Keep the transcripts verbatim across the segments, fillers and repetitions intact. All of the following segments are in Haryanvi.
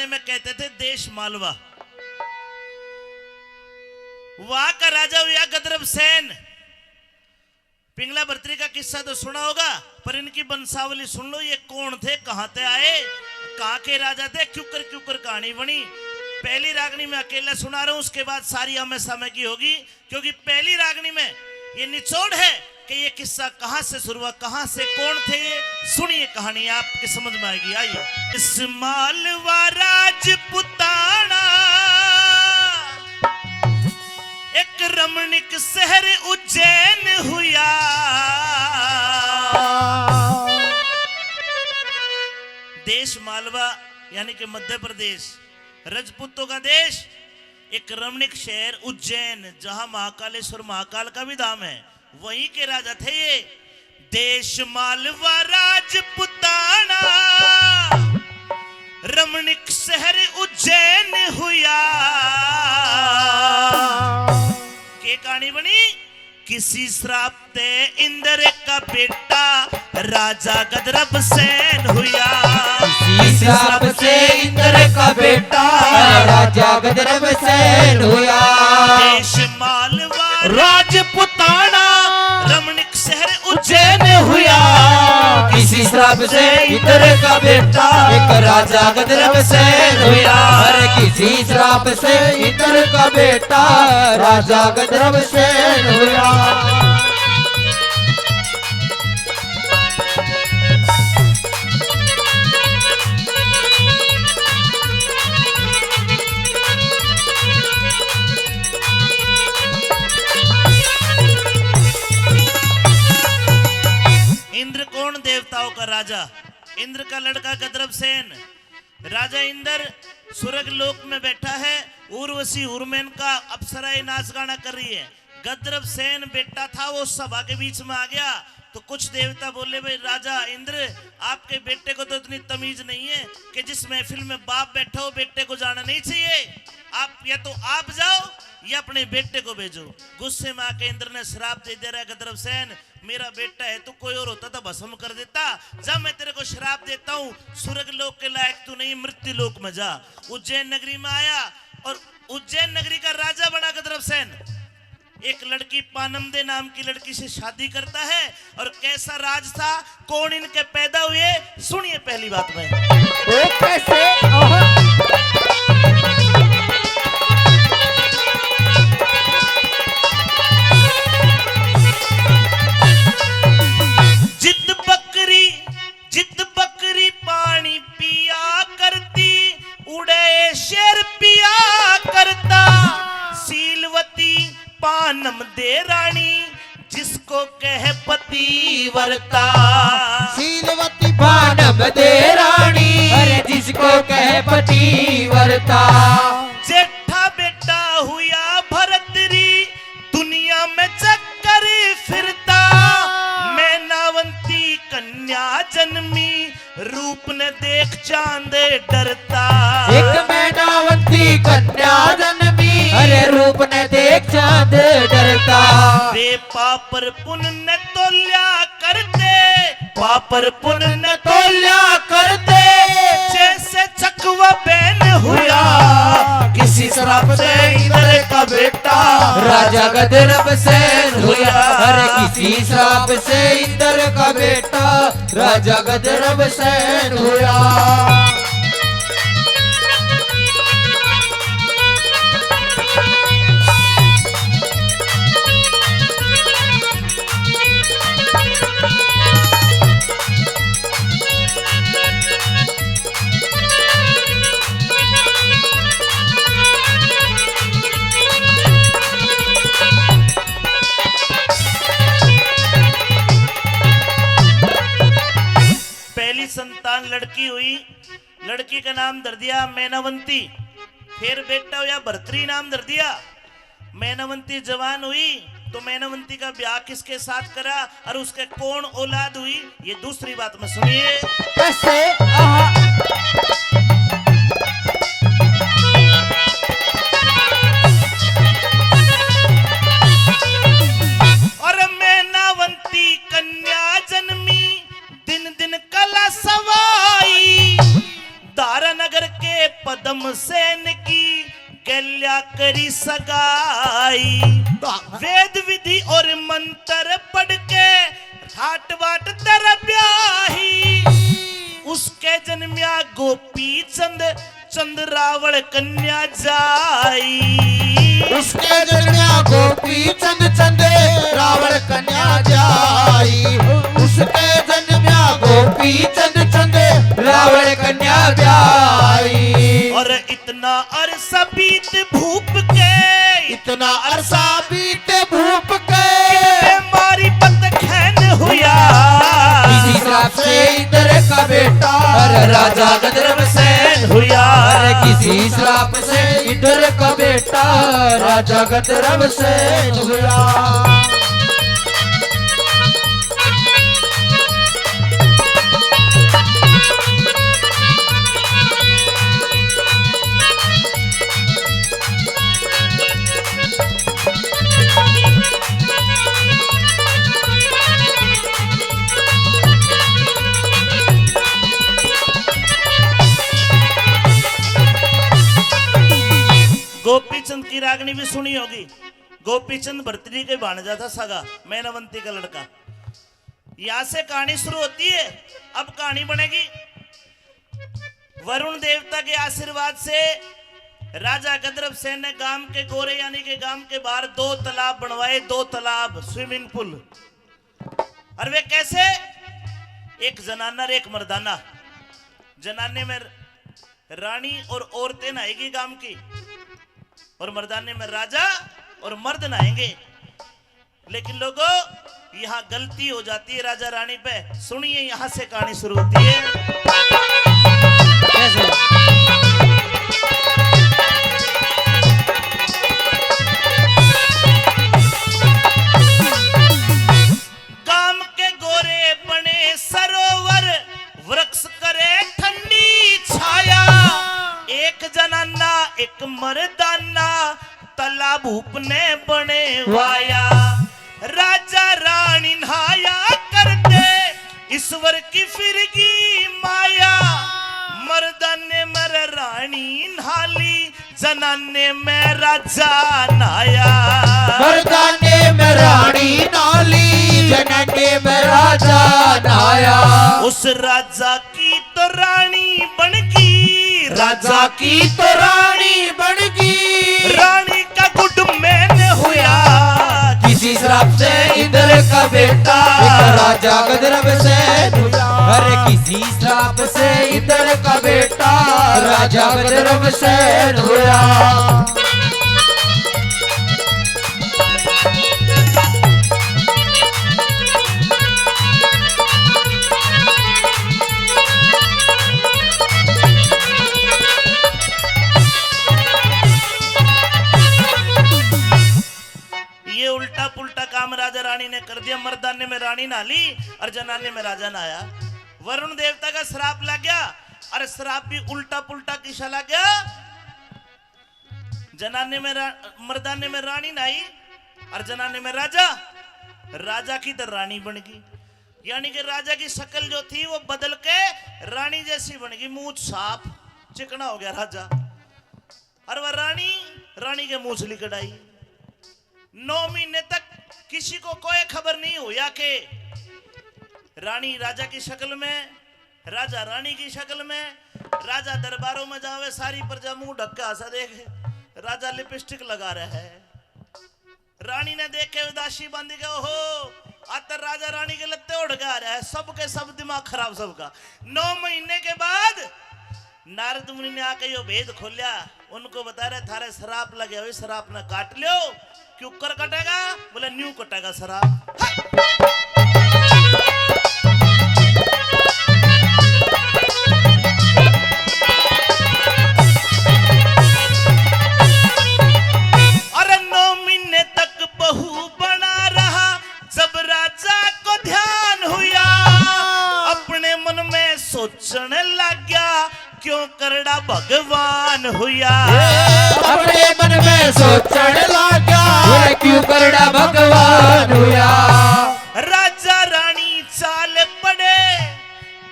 में कहते थे देश मालवा। वहां का राजा हुआ गदरब सेन। पिंगला भरतरी का किस्सा तो सुना होगा, पर इनकी वंशावली सुन लो, ये कौन थे, कहां ते आए, कहां के राजा थे, क्यों कर, क्यों कर कहानी बनी। पहली रागनी मैं अकेला सुना रहा हूं, उसके बाद सारी आमे सामे की होगी, क्योंकि पहली रागनी में ये निचोड़ है कि ये किस्सा कहां से शुरू हुआ, कहां से, कौन थे ये। सुनिए, कहानी आपके समझ में आएगी। आइए। इस मालवा राजपुताना एक रमणीक शहर उज्जैन हुआ। देश मालवा यानी कि मध्य प्रदेश, रजपूतों का देश, एक रमणीक शहर उज्जैन, जहां महाकालेश्वर महाकाल का भी धाम है, वहीं के राजा थे ये। देश मालवा राजपुताना, रमणीक शहर उज्जैन हुआ। के कहानी बनी? किसी श्राप ते इंद्र का बेटा राजा गदरब सेन हुआ। किसी श्राप से इंद्र का बेटा राजा गदरब सेन हुआ। देश मालवा राजपुताना, रमणीक शहर उज्जैन हुआ। किसी श्राप से इंद्र का बेटा एक राजा गदरब सेन हुआ। अरे किसी श्राप से इंद्र का बेटा राजा गदरब सेन हुआ। इंद्र कौन? देवताओं का राजा। इंद्र का लड़का गदरब सेन। राजा इंद्र स्वर्ग लोक में बैठा है, उर्वशी उर्मेन का अप्सराएं नाच गाना कर रही है। गदरब सेन बेटा था, वो सभा के बीच में आ गया तो कुछ देवता बोले, भाई राजा इंद्र, आपके बेटे को तो इतनी तमीज नहीं है कि जिस महफिल में बाप बैठा हो, बेटे को जाना नहीं चाहिए। आप या तो आप जाओ या अपने बेटे को भेजो। गुस्से में आके इंद्र ने श्राप दे दिया, रे गदरब सेन, मेरा बेटा है, तू कोई और होता तो भस्म कर देता। जा, मैं तेरे को श्राप देता हूँ, स्वर्ग लोक के लायक तू नहीं, मृत्यु लोक में जा। उज्जैन नगरी में आया और उज्जैन नगरी का राजा बना गदरब सेन। एक लड़की पानम दे नाम की लड़की से शादी करता है। और कैसा राज था, कौन इनके पैदा हुए, सुनिए पहली बात में। ओ कैसे? आहा। जित बकरी, जित बकरी पानी पिया करती, उड़े शेर पिया करता। शीलवती पानम दे रानी, जिसको कह पतिव्रता। शीलवती पानम दे रानी, अरे जिसको कह पतिव्रता। जेठा बेटा हुआ भरत री, दुनिया में चक्कर फिरता। मैनावंती कन्या जन्मी, रूप ने देख चांद डरता। एक मैनावंती कन्या जन्मी, अरे रूप ने देख चांद डरता। रे पापर पुण्य तोल्या करते, पापर पुण्य तोल्या करते, जैसे चकवा बैन हुआ। किसी श्राप से इंद्र का बेटा राजा गदरब सेन हुआ। अरे किसी श्राप से इंद्र का बेटा राजा गदरब सेन हुआ। पहली संतान लड़की हुई, लड़की का नाम धर दिया मैनावंती। फिर बेटा होया भरतरी नाम धर दिया। मैनावंती जवान हुई तो मैनावंती का ब्याह किसके साथ करा और उसके कौन औलाद हुई, ये दूसरी बात में सुनिए। कैसे? आहा। और मैनावंती कन्या जन्मी, दिन दिन कला सवाई। दारा नगर के पद्म सेन की गैल्या करी सगाई। वाह। वेद विधि और मंत्र पढ़ के ठाट बाट तर ब्याही। उसके जन्म्या गोपी चंद, चंद रावण कन्या जाई। उसके जन्म्या गोपी चंद, चंद रावण कन्या जाई। उसके जन्म्या गोपी चंद, चंद रावण कन्या जाई। और इतना अरसा बीत भूप के, इतना अरसा बीत भूप के, किनपे मारी पत खैन हुया। किसी श्राप से इंद्र का बेटा, अरे राजा गदरम सैन हुया। अरे किसी श्राप से इंद्र का बेटा, राजा गदरम सैन हुआ। गोपीचंद की रागनी भी सुनी होगी। गोपीचंद भरतरी के भाणजा था सगा, मैनावंती का लड़का। यहाँ से कहानी शुरू होती है। अब कहानी बनेगी। वरुण देवता के आशीर्वाद से राजा गंधर्व सेन ने गांव के गोरे यानी के गांव के बाहर दो तालाब बनवाए, दो तालाब, स्विमिंग पूल। और वे कैसे? एक जनाना और एक मर्दाना। जनाने में रानी और औरतें नहाएगी गांव की, और मर्दाने में राजा और मर्द नहाएंगे। लेकिन लोगों, यहाँ गलती हो जाती है राजा रानी पे। सुनिए, यहाँ से कहानी शुरू होती है। कैसे? गांव के गोरे बने सरोवर, वृक्ष करे ठंडी छाया। एक जनाना, एक मर्दाना, तालाब भूप ने बनवाया। राजा रानी नहाया करते, ईश्वर की फिरगी माया। मर्दाने में रानी नहाली, जनाने में राजा नहाया। मर्दाने में रानी नहाली, जनाने में राजा नहाया। उस राजा की तो रानी बन गई, राजा की तो रानी बन गई। रानी का गुड मैन हुआ। किसी श्राप से इंद्र का बेटा, एक राजा गंधर्व सैन हुआ। अरे किसी श्राप से इंद्र का बेटा, राजा गंधर्व सैन हुआ। ये उल्टा पुल्टा काम राजा रानी ने कर दिया। मर्दाने में रानी नहा ली और जनाने में राजा नहाया। वरुण देवता का श्राप लग गया। अरे श्राप भी उल्टा पुल्टा किसा लग गया? जनाने में रा-, मर्दाने में रानी नहाई और जनाने में राजा, राजा की तो रानी बन गई। यानी कि राजा की शक्ल जो थी वो बदल के रानी जैसी बन गई, मूछ साफ, चिकना हो गया राजा। और वह रानी, रानी के मूछ ली कढ़ाई। नौ महीने तक किसी को कोई खबर नहीं हुआ कि रानी राजा की शक्ल में, राजा रानी की शक्ल में। राजा दरबारों में जावे, सारी प्रजा मुंह ढक के हंसा देखे। राजा लिपस्टिक लगा रहा है। रानी ने देख के उदासी बांधी के, "ओहो, आज तो राजा रानी के लत्ते उड़ के आ रहा है, सबके सब दिमाग खराब सबका।" नौ महीने के बाद नारद मुनि ने आके यो भेद खोलिया, उनको बता रहे, "थारे श्राप लगे हुए, श्राप ने काट लियो।" क्यों कर कटेगा? बोले, "न्यू कटेगा शराब।" अरे नौ महीने तक बहू बना रहा, जब राजा को ध्यान हुआ, अपने मन में सोचने लग गया, क्यों करड़ा भगवान हुआ। अपने मन में सोचण लाग्या, बोले क्यों करड़ा भगवान हुआ। राजा रानी चाल पड़े,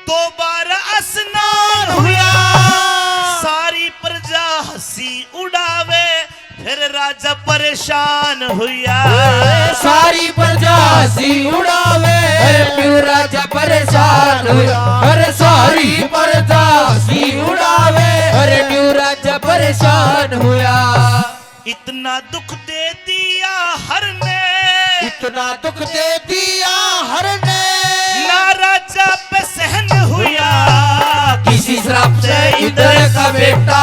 दो बार स्नान हुआ। सारी राजा परेशान हुया। ए, सारी प्रजा सी उड़ावे। अरे प्यू राजा परेशान हुया। अरे सारी प्रजा सी उड़ावे। अरे प्यू राजा परेशान हुया। इतना दुख दे दिया हर ने। इतना दुख दे दिया हर ने। ना राजा पे सहन हुया। किसी श्राप से इंद्र का बेटा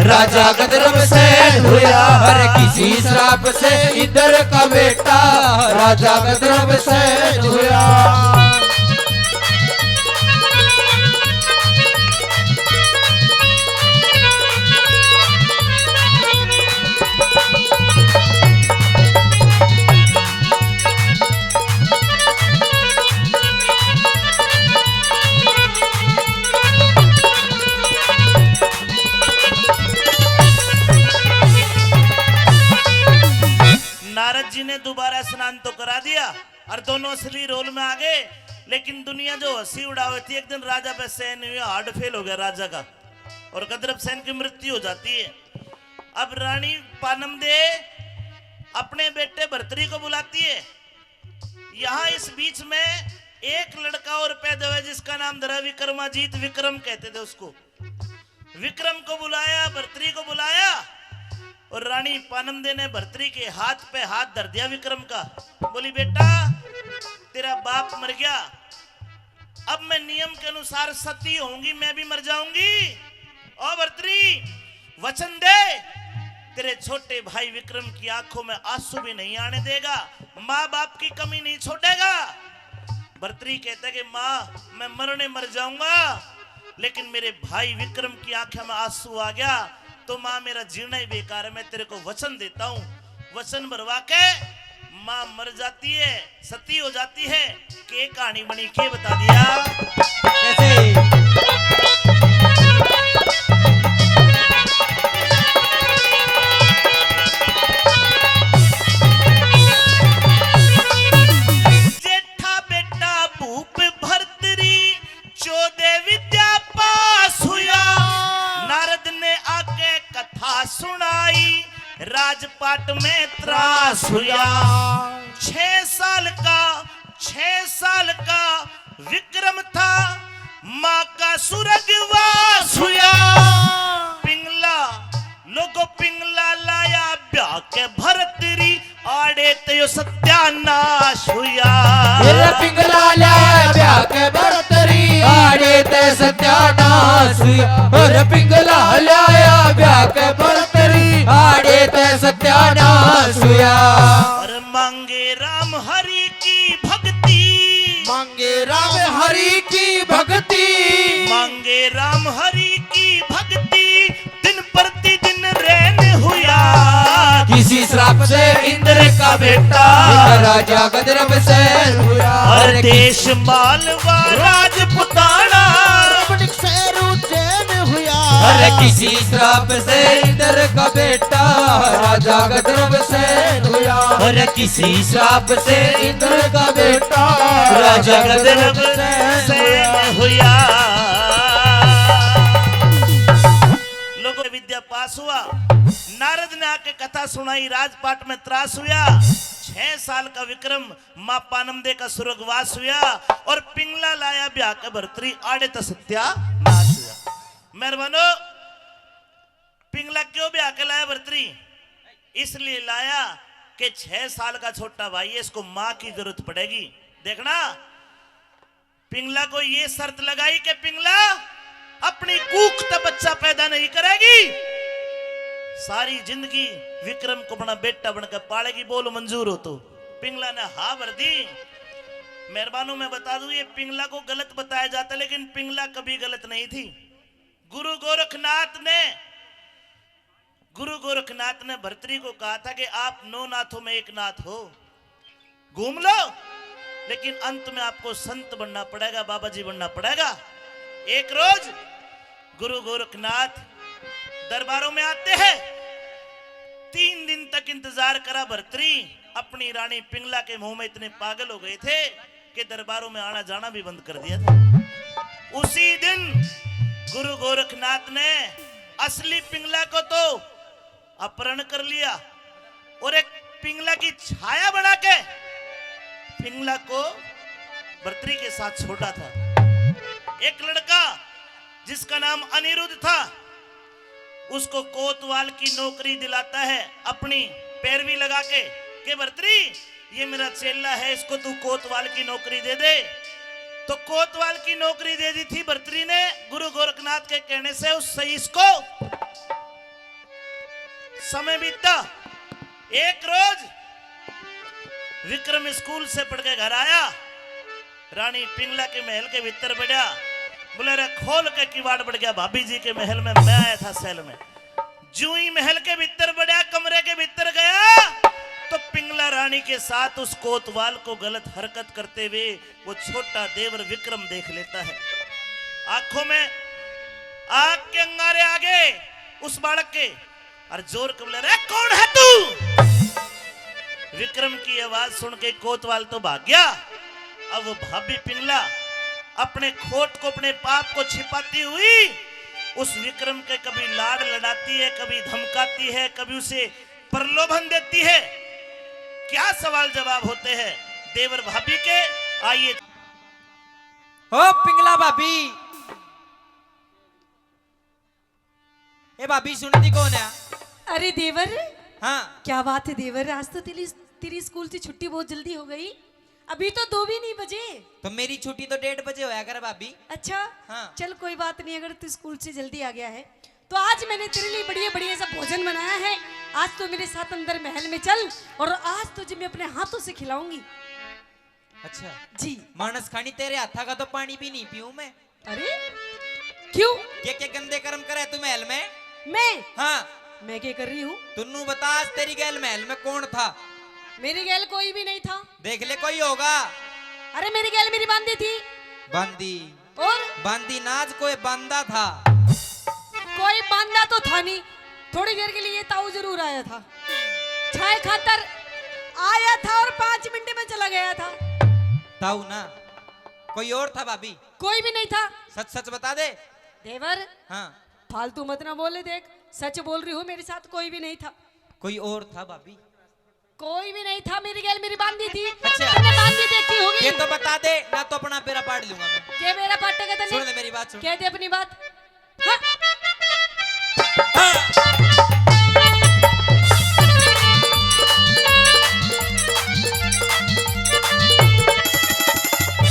राजा गदरब सहन हुया। अरे किसी श्राप से इंद्र का बेटा राजा गदरब सहन हुया। नारद जी ने दोबारा स्नान तो करा दिया और दोनों असली रोल में आ गए, लेकिन दुनिया जो हंसी उड़ावे थी, एक दिन राजा पे सहन नहीं हुआ, हार्ट फेल हो गया राजा का और गदरब सहन की मृत्यु हो जाती है। अब रानी पानमदे अपने बेटे भर्तरी को बुलाती है। यहाँ इस बीच में एक लड़का और पैदा हुआ जिसका नाम धरा विक्रमाजीत, विक्रम कहते थे उसको। विक्रम को बुलाया, भर्तरी को बुलाया और रानी पानमदे ने भर्तरी के हाथ पे हाथ धर दिया विक्रम का। बोली, "बेटा, तेरा बाप मर गया, अब मैं नियम के अनुसार सती होऊंगी, मैं भी मर जाऊंगी। ओ भर्तरी, वचन दे, तेरे छोटे भाई विक्रम की आंखों में आंसू भी नहीं आने देगा, माँ बाप की कमी नहीं छोड़ेगा।" भर्तरी कहता है कि माँ, मैं मरने मर जाऊंगा, लेकिन मेरे भाई विक्रम की आंखें में आंसू आ गया तो माँ, मेरा जीना ही बेकार है। मैं तेरे को वचन देता हूँ। वचन भरवा के माँ मर जाती है, सती हो जाती है। के कहानी बनी, के बता दिया? कैसे? जेठा बेटा भूप भर्तरी चौदह विद्या पास हुया। नारद ने आके कथा सुनाई, राजपाट में त्रास हुया। छह साल का, छह साल का विक्रम था, माँ का स्वर्गवास हुया। पिंगला, लोगो पिंगला लाया ब्याह के भरतरी, आड़े ते यो सत्यानाश हुया। तेरा पिंगला लाया ब्याह के भरतरी, आड़े ते सत्यानाश हुया। और पिंगला लाया ब्याह के भरतरी, आड़े ते सत्यानाश हुया। और मांगे राम हरि की भक्ति, मांगे राम हरि की भक्ति, मांगे राम हरि की भक्ति, दिन प्रतिदिन रैन हुया। किसी श्राप से इंद्र का बेटा राजा गदरब सहन हुआ। और देश मालवा राजपुताना रमणीक शहर उज्जैन हुआ। अरे किसी श्राप से इंद्र का बेटा राजा गदरब सहन हुआ। अरे किसी श्राप से इंद्र का बेटा राजा गदरब सहन हुआ। लोगों, विद्या पास हुआ, नारद ने आके कथा सुनाई, राजपाट में त्रास हुआ। छह साल का विक्रम, माँ पानमदे का स्वर्गवास हुआ और पिंगला लाया ब्याह के भरतरी, आड़े ते सत्यानाश हुआ। मेहरबानो, पिंगला क्यों ब्याह के लाया भरतरी? इसलिए लाया कि छह साल का छोटा भाई है, इसको माँ की जरूरत पड़ेगी। देखना, पिंगला को ये शर्त लगाई कि पिंगला अपनी कूख तै बच्चा पैदा नहीं करेगी, सारी जिंदगी विक्रम को अपना बेटा बनकर पालेगी। बोल मंजूर हो तो? पिंगला ने हाँ भर दी। मेहरबानो, मैं बता दूं, ये पिंगला को गलत बताया जाता है, लेकिन पिंगला कभी गलत नहीं थी। गुरु गोरखनाथ ने गुरु गोरखनाथ ने भरतरी को कहा था कि आप नौ नाथों में एक नाथ हो, घूम लो, लेकिन अंत में आपको संत बनना पड़ेगा, बाबा जी बनना पड़ेगा। एक रोज गुरु गोरखनाथ दरबारों में आते हैं। तीन दिन तक इंतजार करा भरतरी, अपनी रानी पिंगला के मोह में इतने पागल हो गए थे के दरबारों में आना जाना भी बंद कर दिया था। उसी दिन गुरु गोरखनाथ ने असली पिंगला को तो अपहरण कर लिया, और एक पिंगला की छाया बना के पिंगला को भर्तरी के साथ छोड़ा था। एक लड़का जिसका नाम अनिरुद्ध था, उसको कोतवाल की नौकरी दिलाता है अपनी पैरवी लगा के, के भर्तरी, ये मेरा चेला है, इसको तू कोतवाल की नौकरी दे दे। तो कोतवाल की नौकरी दे दी थी भर्तरी ने गुरु गोरखनाथ के कहने से उस सईस को। समय बीता। एक रोज विक्रम स्कूल से पढ़ के घर आया, रानी पिंगला के महल के भीतर बढ़या। बोले, रे खोल के किवाड़ बढ़ गया, भाभी जी के महल में मैं आया था सैल में। जूं ही महल के भीतर बढ़या, कमरे के भीतर गया, तो पिंगला रानी के साथ उस कोतवाल को गलत हरकत करते हुए वो छोटा देवर विक्रम देख लेता है। आंखों में आग के अंगारे आ गए उस बालक के, और जोर के बोले, रे कौन है तू? विक्रम की आवाज सुन के कोतवाल तो भाग गया। अब वो भाभी पिंगला अपने खोट को, अपने पाप को छिपाती हुई उस विक्रम के कभी लाड़ लड़ाती है, कभी धमकाती है, कभी उसे प्रलोभन देती है। क्या सवाल जवाब होते हैं देवर भाभी के? आइए। ओ पिंगला भाभी, ए भाभी सुनती कौन है? अरे देवर, हाँ। क्या बात है देवर, आज तो तेरी तेरी स्कूल से छुट्टी बहुत जल्दी हो गई। अभी तो दो भी नहीं बजे। तो मेरी छुट्टी तो डेढ़ बजे होया कर भाभी। अच्छा। हाँ। चल कोई बात नहीं, अगर तू स्कूल से जल्दी आ गया है तो आज मैंने तेरे लिए बढ़िया बढ़िया सा भोजन बनाया है। आज तो मेरे साथ अंदर महल में चल और आज तुझे मैं अपने हाथों से खिलाऊंगी। अच्छा। जी। मानस खानी, तेरे हाथा का तो पानी भी नहीं पीऊं मैं। अरे क्यों? के के गंदे कर्म करे तू महल में? मैं? हाँ। मैं क्या कर रही हूँ? तू नू बता, आज तेरी गैल महल में कौन था? मेरी गैल कोई भी नहीं था। देख ले, कोई होगा। अरे मेरी गैल मेरी बांदी थी। बांदी? और? बांदी नाज कोई बांदा था। कोई बांदा तो था नहीं, थोड़ी देर के लिए ताऊ जरूर आया था, छाय खातर आया था और पांच मिनट में चला गया था। ताऊ ना, कोई और था भाभी? कोई भी नहीं था। सच सच बता दे। देवर, हाँ। फालतू मत ना बोले, देख सच बोल रही हूँ, मेरे साथ कोई भी नहीं था। कोई और था भाभी? कोई भी नहीं था, मेरी गैल मेरी बांदी थी। अच्छा। तूने बांदी देखी होगी। ये तो बता दे, ना तो अपना बेरा पाड़ लूंगा मैं। के बेरा पाटेगा तने? सुन ले मेरी बात, सुन। कह दे अपनी बात। हाँ। हाँ।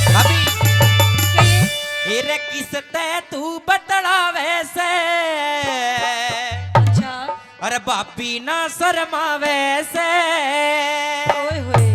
भाभी। कहिए। ए रे किस तै तू बतलावे से? अच्छा। अरे भाभी ना शर्मावे से। ओए होए।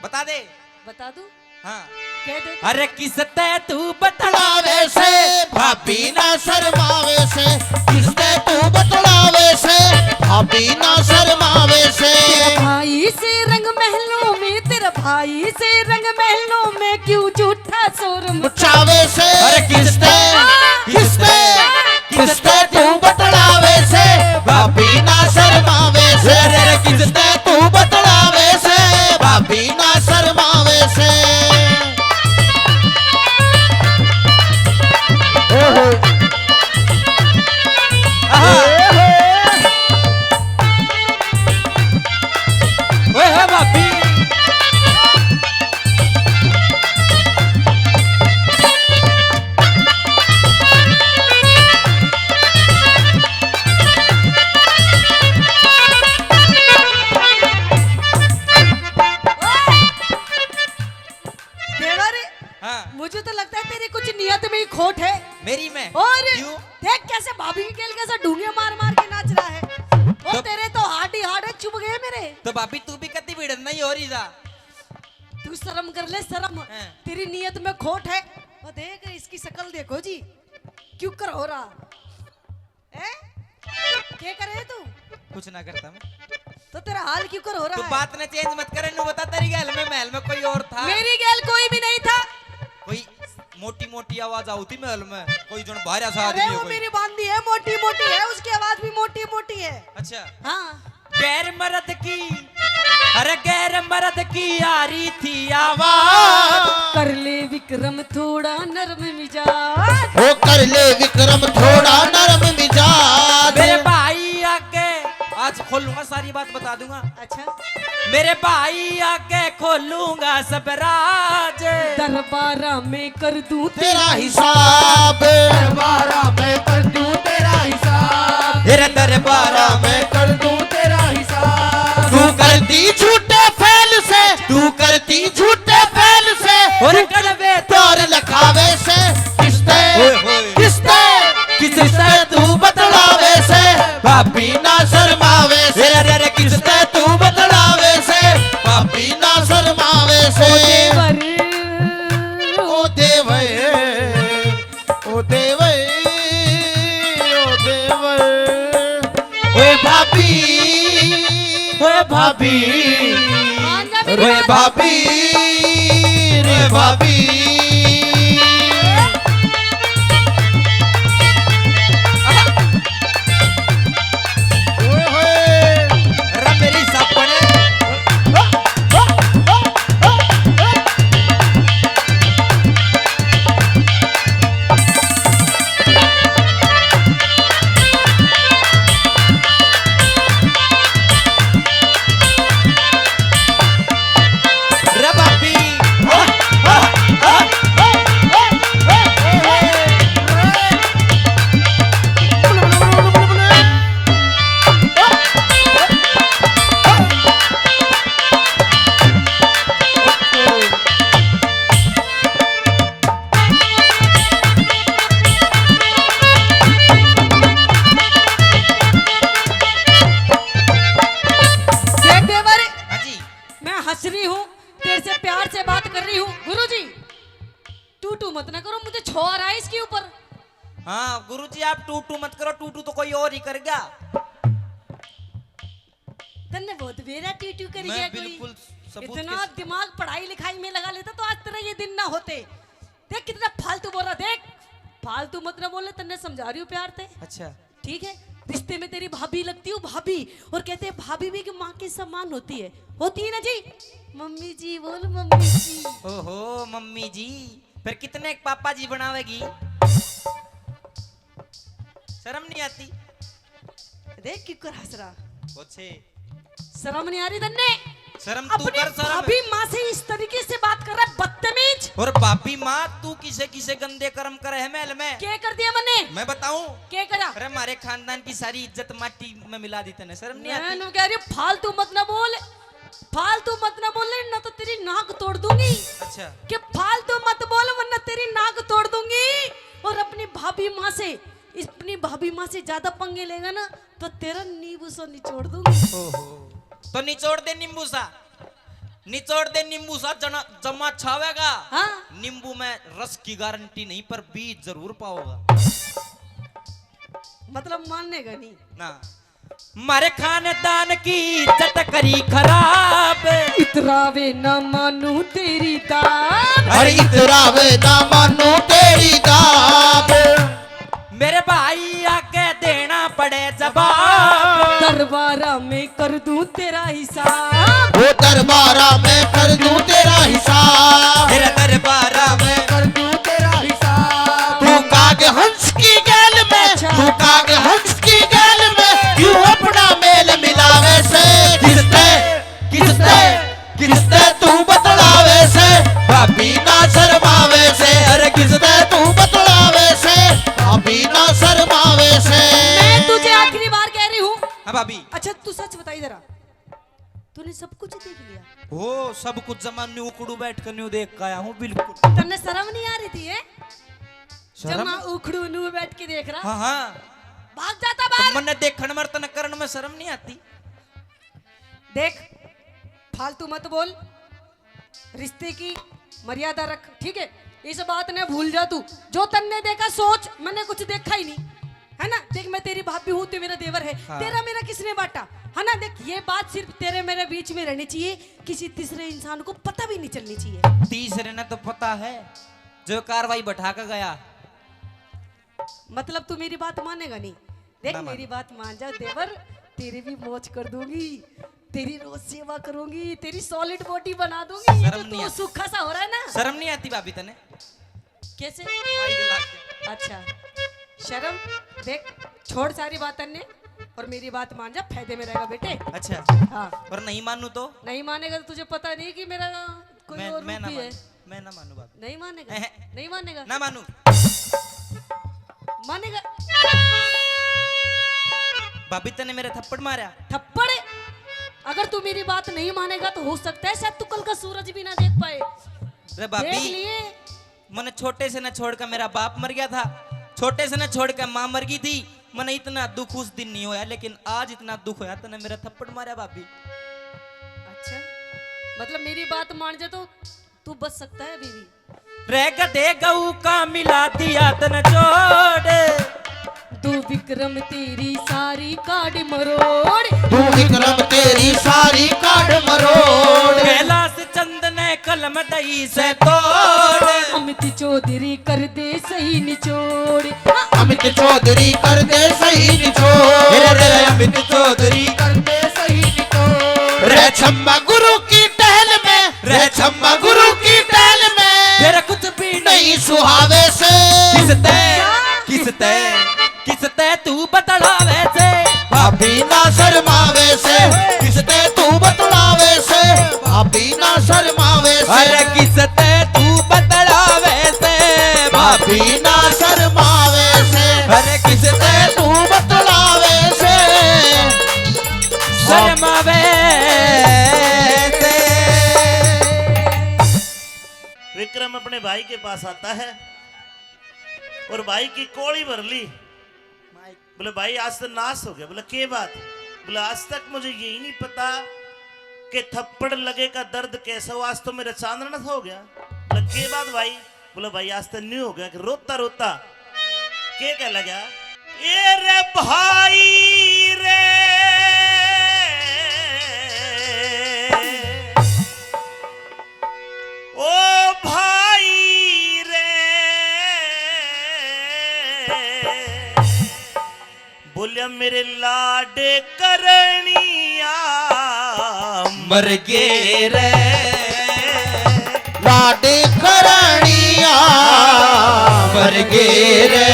बता दे। बता दूं? हाँ। कह दे। अरे किस तै तू बतलावे से, भाभी ना शर्मावे से। किस तै तू बतलावे से, भाभी ना शर्मावे से। तेरा भाई से रंग महलों में, तेरा भाई से रंग महलों में क्यों झूठा शोर मचावे से। अरे किस तै, किस तै, किस तै तू बतलावे से, भाभी ना शर्मावे से। अरे किस तै तू बतलावे से, भाभी ना शर्मावे से। ओहो। आहा। ओहो। ओए हो भाभी। देवर, हाँ। मुझे तो लगता है तेरी कुछ नियत में ही खोट है। मेरी में? और क्यों? देख कैसे भाभी की गेल कैसे ढूंगे मार मार के नाच रहा है। और तो तेरे तो हार्ड ही हार्ड है, चुभ गए मेरे। तो भाभी तू भी कति भिड़न नहीं हो रही जा। तू शर्म कर ले, शर्म। हाँ। तेरी नियत में खोट है। वो देख, इसकी शक्ल देखो जी, क्यों कर हो रहा। हैं? क्या करे तू? कुछ ना करता मैं। तो तेरा हाल क्यों कर हो रहा तू है? बात ने चेंज मत करे, नू बता, तेरी गैल में, महल में कोई और था? मेरी गैल कोई भी नहीं था। कोई मोटी मोटी आवाज आती थी महल में, कोई जन बाहर सा आदमी। अरे वो मेरी बांदी है, मोटी मोटी है, उसकी आवाज भी मोटी मोटी है। अच्छा। हाँ। गैर मर्द की, अरे गैर मर्द की आ रही थी आवाज। कर ले विक्रम थोड़ा नरम मिजाज। ओ कर ले विक्रम थोड़ा नरम मिजाज। मेरे भाई आके आज खोलूंगा सारी बात बता दूंगा। अच्छा। मेरे भाई आगे खोलूंगा सब राज। दरबारा में कर दूं तेरा हिसाब। दरबारा में कर दूं तेरा हिसाब। तेरे दरबारा में कर दूं तेरा हिसाब। तू करती झूठे फैल से, तू करती झूठे फैल से, और कड़वे प्यार लखावे से। किसते ओए होए। किसते किसते तू बतलावे से, भाभी ना शर्मावे से। अरे अरे किसते तू बतलावे से, भाभी ना शर्मावे से। ओ देवर, ओ देवर, ओ देवर, ओ भाभी, ओ भाभी, मान जा रे मेरी बात। भाभी, रे भाभी। ओए होए। अरे मेरी सापड़े। रे भाभी। देख देवर, हाँ जी। मैं हंस रही हूँ, तेरे से प्यार से बात कर रही हूँ। गुरुजी, टू टू मत ना करो, मुझे छो आ रहा है इसके ऊपर। हाँ गुरुजी, आप टू टू मत करो, टू टू तो कोई और ही कर गया। तन्ने बहुत बेरा टू टू कर मैं गया कोई। बिल्कुल सबूत इतना के दिमाग पढ़ाई लिखाई में लगा लेता तो आज तरह ये दिन ना होते। देख कितना फालतू बोल रहा, देख फालतू मत ना बोले, तन्ने समझा रही हूँ प्यार से। अच्छा। ठीक है, रिश्ते में तेरी भाभी लगती हूँ भाभी, और कहते हैं भाभी भी कि माँ के समान होती है, होती है ना जी? मम्मी जी बोल, मम्मी जी। ओहो मम्मी जी, फिर कितने एक पापा जी बनावेगी? शर्म नहीं आती? देख क्यों कर हंस रहा। अच्छे। शर्म नहीं आ रही तन्ने? शर्म तू अपनी कर शर्म। भाभी माँ से इस तरीके से बात कर रहा है, बदतमीज। और भाभी माँ, तू किसे किसे गंदे कर्म करे है महल में? क्या कर दिया मैंने? मैं बताऊं? क्या करा? अरे हमारे खानदान की सारी इज्जत माटी में मिला दी तने, शर्म नहीं मैं आती? नु कह रही हूँ, फालतू मत ना बोल, फालतू मत ना बोल, ना तो तेरी नाक तोड़ दूंगी। अच्छा। कि फालतू मत बोल वरना तेरी नाक तोड़ दूंगी। और अपनी भाभी माँ से, अपनी भाभी माँ से ज्यादा पंगे लेगा ना तो तेरा नींबू सा निचोड़ दूंगी। ओहो। तो निचोड़ दे नींबू सा, निचोड़ दे नींबू सा, जना जमा छावेगा। हाँ। नींबू में रस की गारंटी नहीं, पर बीज जरूर पाओगा। मतलब मानेगा नहीं। ना। मारे खानदान की इज्जत करी खराब। इतरावे ना मानू तेरी दाब। अरे इतरावे ना मानू तेरी दाब। मेरे भाई आगे देना पड़े जवाब। दरबारा में कर दूं तेरा हिसाब। वो दरबारा में कर दूं तेरा हिसाब। मेरे दरबारा में कर दूं तेरा हिसाब। तू काग हंस की गैल में, अच्छा। तू काग हंस की गैल में क्यों अपना मेल मिलावे से? किसते, किसते, किसते तू बतलावे से? भाभी ना शर्मावे से। अरे किसते तू बतलावे से? भाभी ना शर्मावे से। मैं तुझे आखिरी बार कह रही हूँ। हाँ भाभी। अच्छा तू सच बताई जरा, तूने सब कुछ देख लिया? हो, सब कुछ जमा न्यू उखड़ू बैठ कर न्यू देख के आया हूँ, बिल्कुल। तन्ने शर्म नहीं आ रही थी, है? शर्म? जमा उखड़ू न्यू बैठ के देख रहा। हाँ, हाँ। भाग जाता तो बाहर। मन्ने देखण मर तने करण में शर्म नहीं आती? देख, फालतू मत बोल, रिश्ते की मर्यादा रख, ठीक है? इस बात ने भूल जा तू। जो तन्ने देखा सोच, मैंने कुछ देखा ही नहीं, है ना? देख, मैं तेरी भाभी हूँ, तू मेरा देवर है। हाँ। तेरा मेरा किसने बांटा, है ना? देख, ये बात सिर्फ तेरे मेरे बीच में रहनी चाहिए, किसी तीसरे इंसान को पता भी नहीं चलनी चाहिए। तीसरे ने तो पता है, जो कार्रवाई बैठा के गया। मतलब तू मेरी बात मानेगा नहीं? देख, ना मानू। मेरी बात मान जा देवर, तेरी भी मौज कर दूंगी, तेरी रोज सेवा करूंगी, तेरी सॉलिड बॉडी बना दूंगी। ये शर्म जो नहीं तू आती। सूखा सा हो रहा है ना। शर्म नहीं आती भाभी तने? कैसे? माई के लाग के। अच्छा, शर्म, देख, छोड़ सारी बातें ने। और मेरी बात मान जा, फायदे में रहेगा बेटे। अच्छा। हाँ। और नहीं मानू तो? नहीं मानेगा तो तुझे पता नहीं कि मेरा कोई मैं, और मैं रूप ना भी है। मानू, मैं ना मानू भाभी। नहीं मानेगा? एहे। नहीं मानेगा? ना मानू। मानेगा? भाभी, तने मेरे थप्पड़ मारा। थप्पड़? अगर तू मेरी बात नहीं मानेगा तो हो सकता है शायद तू कल का सूरज भी ना देख पाए। रे भाभी, देख लिए। मने छोटे से ना छोड़कर मेरा बाप मर गया था, छोटे से ना छोड़कर माँ मर गई थी। मने इतना दुख उस दिन नहीं होया, लेकिन आज इतना दुख होया, तने मेरा थप्पड़ मारा भाभी। अच्छा, मतलब मेरी बात मान जा तो तू बच सकता है अभी भी। रे गधे गऊ का मिला दिया तन जोड़। तू विक्रम तेरी सारी काड मरोड़। तू विक्रम तेरी सारी काड मरोड़। कैलाश चंद ने कलम दई से तोड़। अमित चौधरी कर दे सही निचोड़। अमित चौधरी कर दे सही निचोड़। रे, रे, अमित चौधरी कर दे सही निचोड़। रे छम्मा गुरु की टहल में, रे छम्मा गुरु की टहल में। तेरा कुछ भी नहीं सुहावे से। किसते, किसते, किसते तू बतलावे से? भाभी ना शर्मावे से। किसते तू बतलावे से? भाभी ना शर्मावे से। अरे किसते तू बतलावे से? भाभी ना शर्मावे से। अरे किसते तू बतलावे से? शर्मावे से। विक्रम अपने भाई के पास आता है और भाई की कोली भर ली। बोले, "भाई, आज तो नाश हो गया।" बोले, "के बात?" बोले, "आज तक मुझे यही नहीं पता कि थप्पड़ लगे का दर्द कैसा हो, आज तो मेरा चांदना सा हो गया।" बोले, "के बात भाई?" बोले, "भाई, आज तो न्यू हो गया कि रोता रोता के कह लगा, ए रे भाई रे, ओ भाई रे।" बोलिया, "मेरे लाड करणिया मर गे रे।" लाड करणिया मर गे रे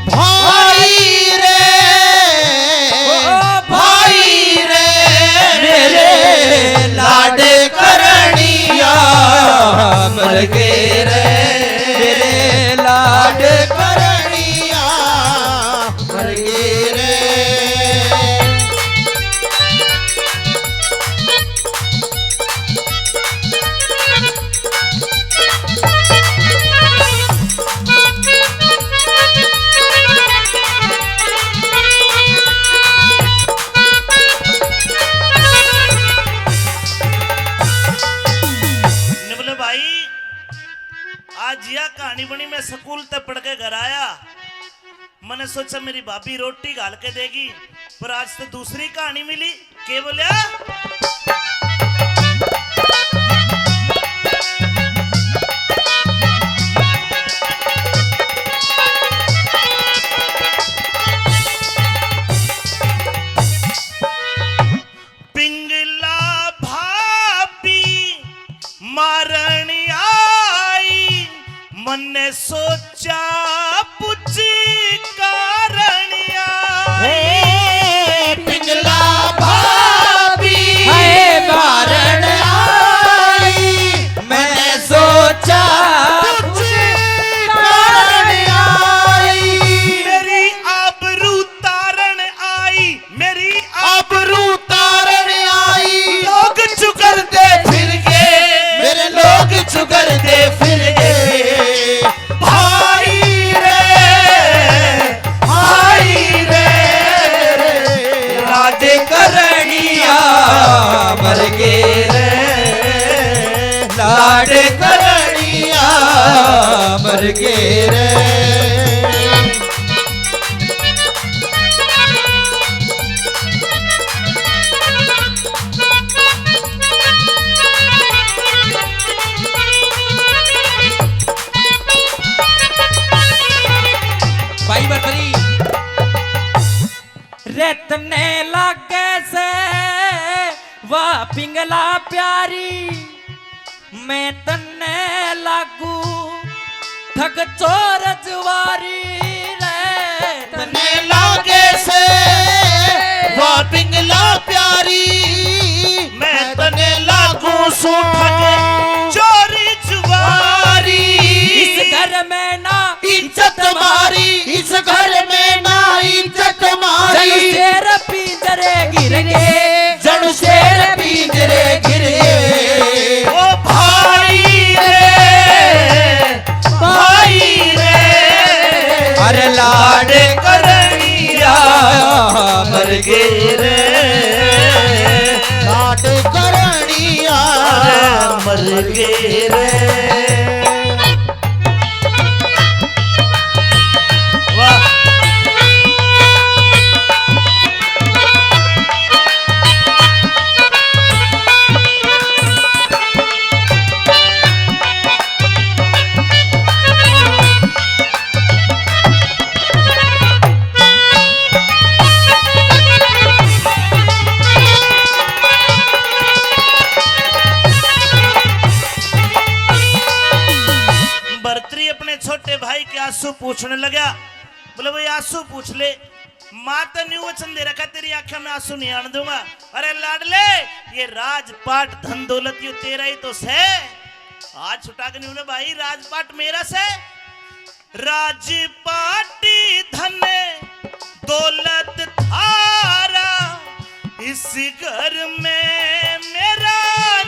भाई रे, ओ भाई रे, मेरे लाड करणिया मर गे रे, मेरे लाड करणिया मर गे रे। ने बोले, "भाई, आज या कहानी बनी, मैं स्कूल ते पढ़ के घर आया।" मैंने सोचा मेरी भाभी रोटी घाल के देगी, पर आज तो दूसरी कहानी मिली। के बोलिया? पिंगला भाभी मारण आई, मन्ने सोचा पूछ कारण आई। हे पिंगला भाभी हाय मारण आई, मन्ने सोचा पूछ कारण आई। मेरी आबरू तारण आई, मेरी आबरू तारण आई। लोग चुगरदे फिर गए, मेरे लोग चुगरदे फिर गए। भाई रे, भाई रे, लाड करणिया मर गए रे, लाड करणिया मर गए रे। भाई बरबरी। रे तन्ने लागे से वा पिंगला प्यारी, मैं तन्ने लागू ठग चोर जुआरी रे। तन्ने लागे से सूं ठग चोरी जुआरी। इस घर में ना इज्जत मारी, इस घर में ना इज्जत मारी। जण शेर पिंजरे घिर गए, जण शेर पिंजरे घिर गए। ओ भाई रे, भाई रे, अरे लाड करणिया मर गए रे। लाड करणिया मर गए रे। वाह। भरतरी अपने छोटे भाई के आंसू पूछने लगा। बोले, भाई, आंसू पूछ ले। माँ तो न्यू वचन दे रखा, तेरी आंखों में आंसू नहीं आने दूंगा। अरे लाडले, ये राजपाट, धन दौलत, ये तेरा ही तो से। आज छुटा के नहीं बोले, भाई, राजपाट मेरा से। राजपाटी धन दौलत थारा, इस घर में मेरा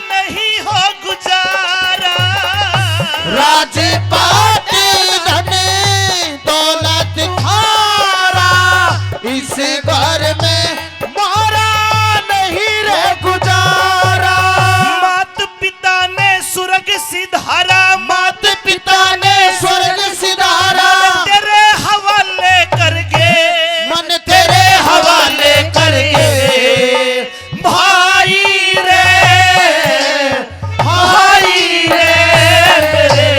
नहीं हो गुजारा। राजपाट धन दौलत थारा, इस घर में मारा नहीं रे गुजारा। मात पिता ने स्वर्ग सिधारा, मात पिता ने स्वर्ग सिधारा। मन तेरे हवाले करके, मन तेरे हवाले करके। भाई रे, भाई रे, मेरे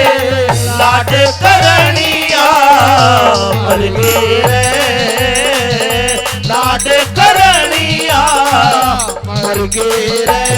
लाड करणिया मर गए रे, लाड करणिया मर गए रे।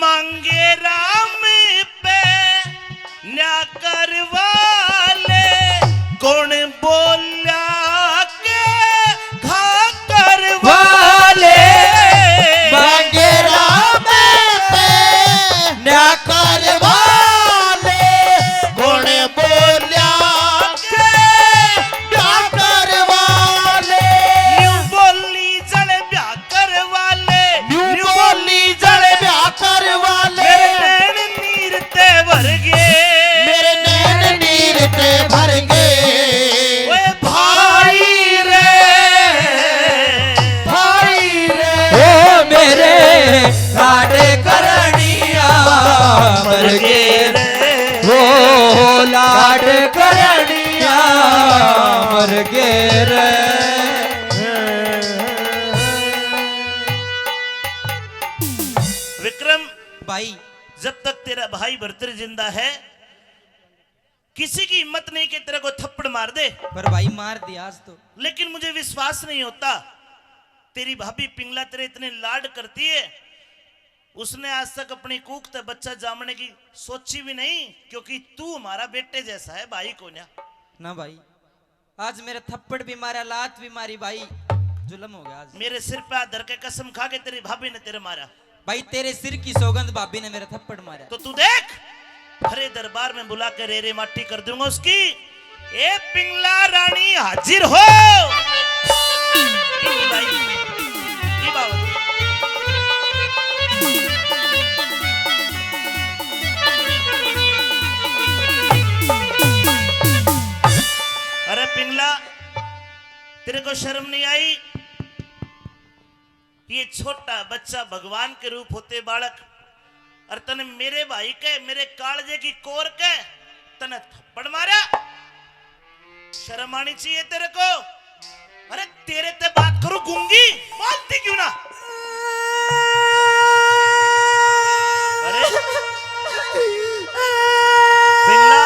मांगे राम पे न्या करवा ले, कौन बोला के घा करवा ले। मांगे राम पे न्या करवा ले, कौन बोला के ब्याह करवा ले। न्यू बोली जण ब्याह करवा ले, न्यू न्यू बोली जण ब्याह करवा ले। मेरे नैन नीर ते भर गए, मेरे नैन नीर ते भर गए। ओए भाई रे, भाई रे, ओ मेरे लाड करणिया मर गए रे, ओ लाड करणिया मर गए रे। विक्रम, भाई, जब तक तेरा भाई भरतरी जिंदा है, किसी की हिम्मत नहीं कि तेरे को थप्पड़ मार दे। पर भाई, मार दिया आज तो। लेकिन मुझे विश्वास नहीं होता, तेरी भाभी पिंगला तेरे इतने लाड करती है, उसने आज तक अपनी कूख ते बच्चा जामने की सोची भी नहीं, क्योंकि तू हमारा बेटे जैसा है, भाई को ना। ना भाई, आज मेरे थप्पड़ भी मारा, लात भी मारी भाई, जुल्म हो गया आज। मेरे सिर पे हाथ धर के कसम खा के तेरी भाभी ने तेरे मारा। भाई, तेरे सिर की सौगंध, भाभी ने मेरा थप्पड़ मारा। तो तू देख, भरे दरबार में बुला के रे रे माटी कर दूंगा उसकी। ए पिंगला रानी हाजिर हो। ई भाई, ई बाबा। अरे पिंगला, तेरे को शर्म नहीं आई? ये छोटा बच्चा भगवान के रूप होते बालक, और तने मेरे भाई के, मेरे कालजे की कोर के तने थप्पड़ मारा। शर्म आनी चाहिए तेरे को। अरे, तेरे ते बात करूं गूंगी, बोलती क्यों ना? अरे पिंगला,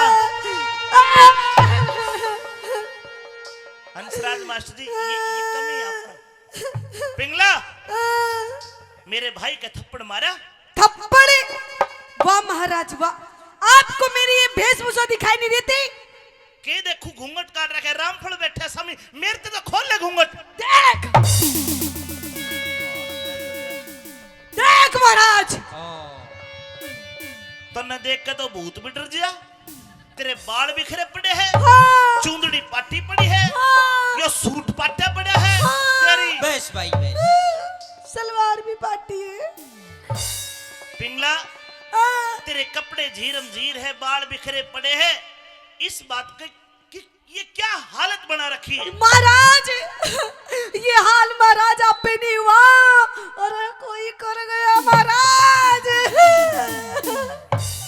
हंसराज मास्टर जी, ये, ये कमी है आपका। पिंगला, मेरे भाई का थप्पड़ मारा। थप्पड़? वाह महाराज वाह, आपको मेरी ये वेशभूषा दिखाई नहीं देती? के देखू, घूंघट काट रखे, रामफल बैठा सामी, मेरे ते तो खोल ले घूंघट। देख, देख महाराज, तन्ने देख के तो भूत भी डर गया। तेरे बाल बिखरे पड़े हैं, हाँ। चूंदड़ी पाटी पड़ी है, हाँ। यो सूट पाटा पड़ा है। हाँ। तेरी बस भाई, बस। सलवार भी पाटी है। पिंगला, हाँ। तेरे कपड़े झीरम झीर है, बाल बिखरे पड़े हैं। इस बात के कि ये क्या हालत बना रखी है? महाराज, ये हाल महाराज आप पे नहीं हुआ, अरे कोई कर गया महाराज।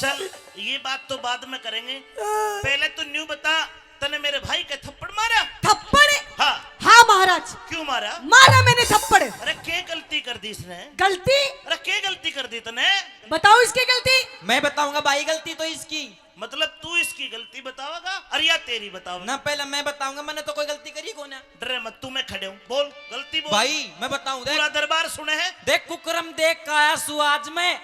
चल, ये बात तो बाद में करेंगे, पहले तू न्यू बता, तने मेरे भाई के थप्पड़ मारा? थप्पड़? हाँ। हाँ महाराज। क्यों मारा? मारा मैंने थप्पड़। अरे के गलती कर दी इसने? गलती? अरे के गलती कर दी तने? बताओ इसकी गलती। मैं बताऊंगा भाई, गलती तो इसकी। मतलब तू इसकी गलती बतावेगा और या तेरी बतावेगा? ना, पहले मैं बताऊंगा, मैंने तो कोई गलती करी को ना। डरे मत, तू मैं खड़े हूँ, बोल, गलती बोल। भाई मैं बताऊं, देख। पूरा दरबार सुने है। देख कुकरम देख का आया सु आज मैं,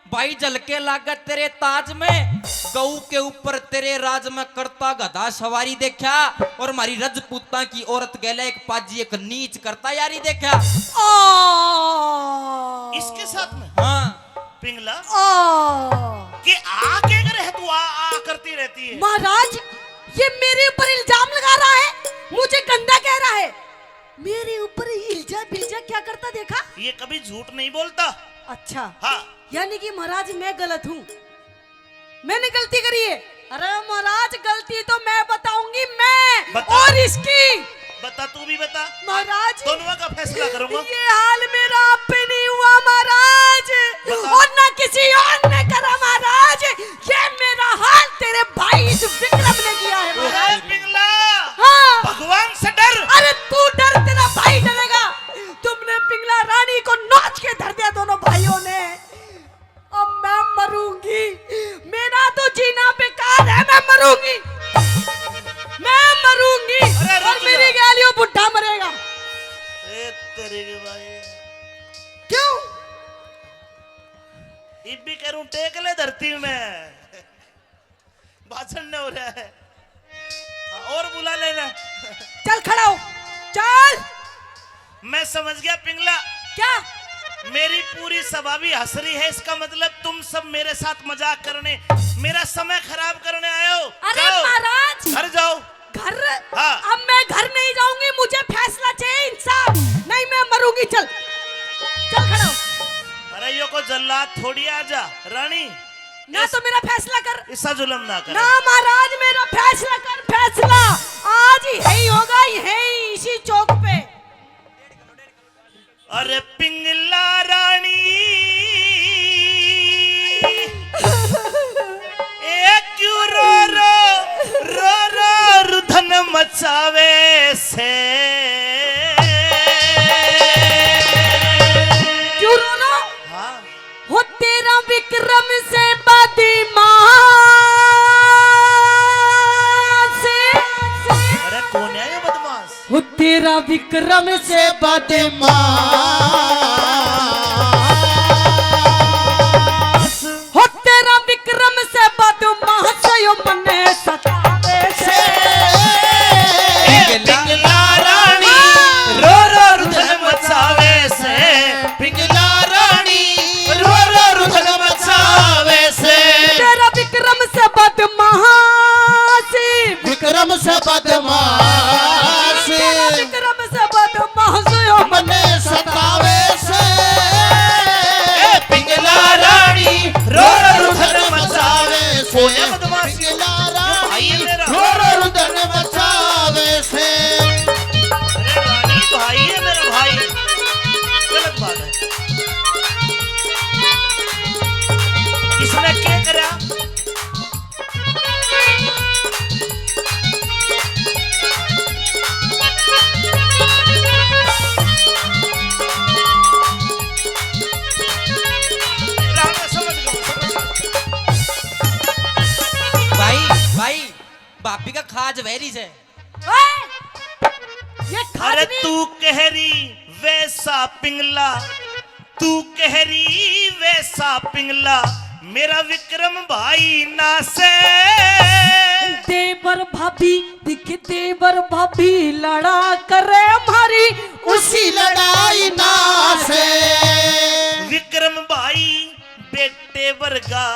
भाई झलके लागत तेरे ताज में, गऊ के ऊपर तेरे राज में करता गधा सवारी देखा, और मारी रजपूतां की औरत गेले एक पाजी एक नीच करता यारी देखा। ओ! इसके साथ में? हाँ। पिंगला, ओ। के आ के करे है तू, आ, आ करती रहती है? महाराज, ये मेरे ऊपर इल्जाम लगा रहा है, मुझे गंदा कह रहा है। मेरे ऊपर इल्जा बिल्जा क्या करता देखा? ये कभी झूठ नहीं बोलता। अच्छा। हाँ। यानी कि महाराज मैं गलत हूँ, मैंने गलती करी है। अरे महाराज, गलती तो मैं बताऊंगी, मैं बता। और इसकी। बता, तू भी बता। महाराज, दोनों का फैसला करूंगा। ये हाल मेरा आप पे नहीं हुआ महाराज, बता। और ना किसी और ने करा महाराज। ये मेरा हाल तेरे भाई इस विक्रम ने किया है महाराज। अरे पिंगला, हाँ। भगवान से डर। अरे तू डर, तेरा भाई डरेगा। तुमने पिंगला रानी को नोच के धर दिया दोनों भाइयों ने। अब मैं मरूंगी, मेरा तो जीना बेकार है, मैं मरूंगी, मैं मरूंगी। अरे, रुक और जा। मेरी गैल यो बुढ़ा मरेगा। ए, तेरे के भाई। क्यों? इब भी करूं, टेक ले धरती में। भाषण न हो रहा है। हाँ, और बुला लेना। चल खड़ा हो, चल। मैं समझ गया पिंगला। क्या? मेरी पूरी सभा भी हंस रही है, इसका मतलब तुम सब मेरे साथ मजाक करने, मेरा समय खराब करने आए हो। अरे जाओ, महाराज। घर जाओ। घर? हाँ। अब मैं घर नहीं जाऊंगी, मुझे फैसला चाहिए, इंसाफ। नहीं, मैं मरूंगी। चल, चल खड़ा हो। अरे यो को जल्लाद थोड़ी, आजा रानी। ना इस-, तो मेरा फैसला कर। इसा जुल्म ना कर। ना महाराज, मेरा फैसला कर, फैसला। आज ही यही होगा, यही इसी चौक पे। अरे पिंगला रानी, ए क्यों रो रो, रो रो रुधन मचावे से? क्यों रो रो? हाँ। हो तेरा विक्रम से बदमाश। अरे कौन है ये बदमाश? हो तेरा विक्रम से बदमाश। हो तेरा विक्रम से बदमाश यो मने सतावे से। ए पिंगला रानी, रो रो रुधन मचावे से। पिंगला रानी, रो रो रुधन मचावे से। तेरा विक्रम से बदमाश। विक्रम से बदमाश। तेरा विक्रम से बदमाश यो मने सतावे से। ए पिंगला रानी, रो रो रुधन मचावे से। कौन है बदमाश? पिंगला रानी, भाई है मेरा। रो रो रुधन मचावे से। अरे रानी, भाई है मेरा भाई। गलत बात है। इसने क्या करा? भाभी का खाज वहरी से। ओए! ये खाज अरे नहीं। तू कह रही वैसा पिंगला, तू कह रही वैसा पिंगला, मेरा विक्रम भाई ना से। देवर भाभी दिख, देवर भाभी लड़ा करे हमारी उसी लड़ाई ना से। विक्रम भाई बेटे वर्गा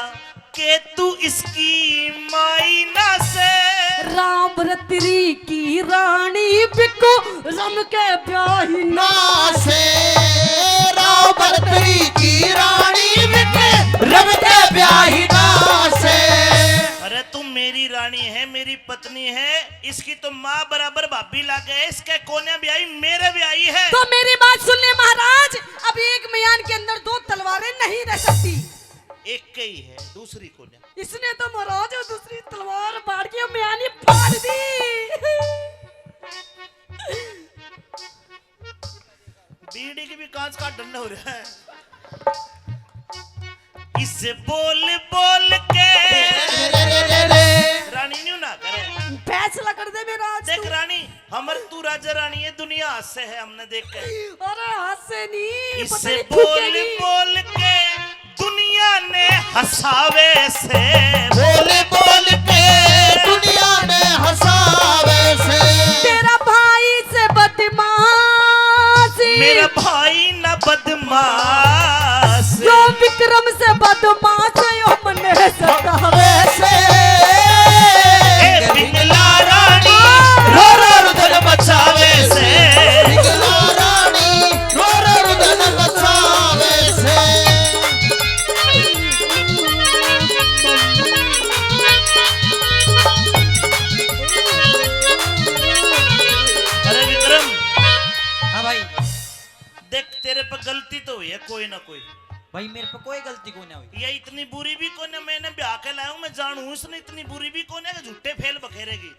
के तू इसकी माई ना से। राम भरतरी की रानी बिकू रम के ब्याही ना ना से। राम भरतरी की रानी बिकू रम के ब्याही ना से। अरे तू मेरी रानी है, मेरी पत्नी है, इसकी तो माँ बराबर भाभी लागे, इसके कोने ब्याही मेरे ब्याही है। तो मेरी बात सुन ले महाराज, अब एक म्यान के अंदर दो तलवारें नहीं रह सकती। एक के ही है, दूसरी कोने। इसने तो महाराज दूसरी तलवार बाढ़ के म्यानी फाड़ दी। बीड़ी की भी कांच का ढंड हो रहा है। इसे बोल बोल के रानी न्यू ना करे। फैसला कर दे मेरा आज देख तू। रानी, हमर तू राजा रानी है, दुनिया हंसे है हमने देख के। अरे हंसे नहीं, पता इसे नहीं बोल थूकेगी। बोल के दुनिया ने हंसावे से। बोल बोल के दुनिया ने हंसावे से। तेरा भाई से बदमाशी। मेरा भाई ना बदमाश। यो विक्रम से बदमाश, यो मने सतावे से। ए पिंगला रानी रो रो रुदन मचावे से। पिंगला रानी रो रो रुदन मचावे से। अरे विक्रम। हाँ भाई। देख, तेरे पे गलती तो हुई है कोई ना कोई। भाई, मेरे पे कोई गलती कोई ना हुई। ये इतनी बुरी भी कोई ना, मैंने ब्याह के लाया हूँ, मैं जानू हूँ इसने इतनी बुरी भी कोई ना कि झूठे फेल बखेरेगी।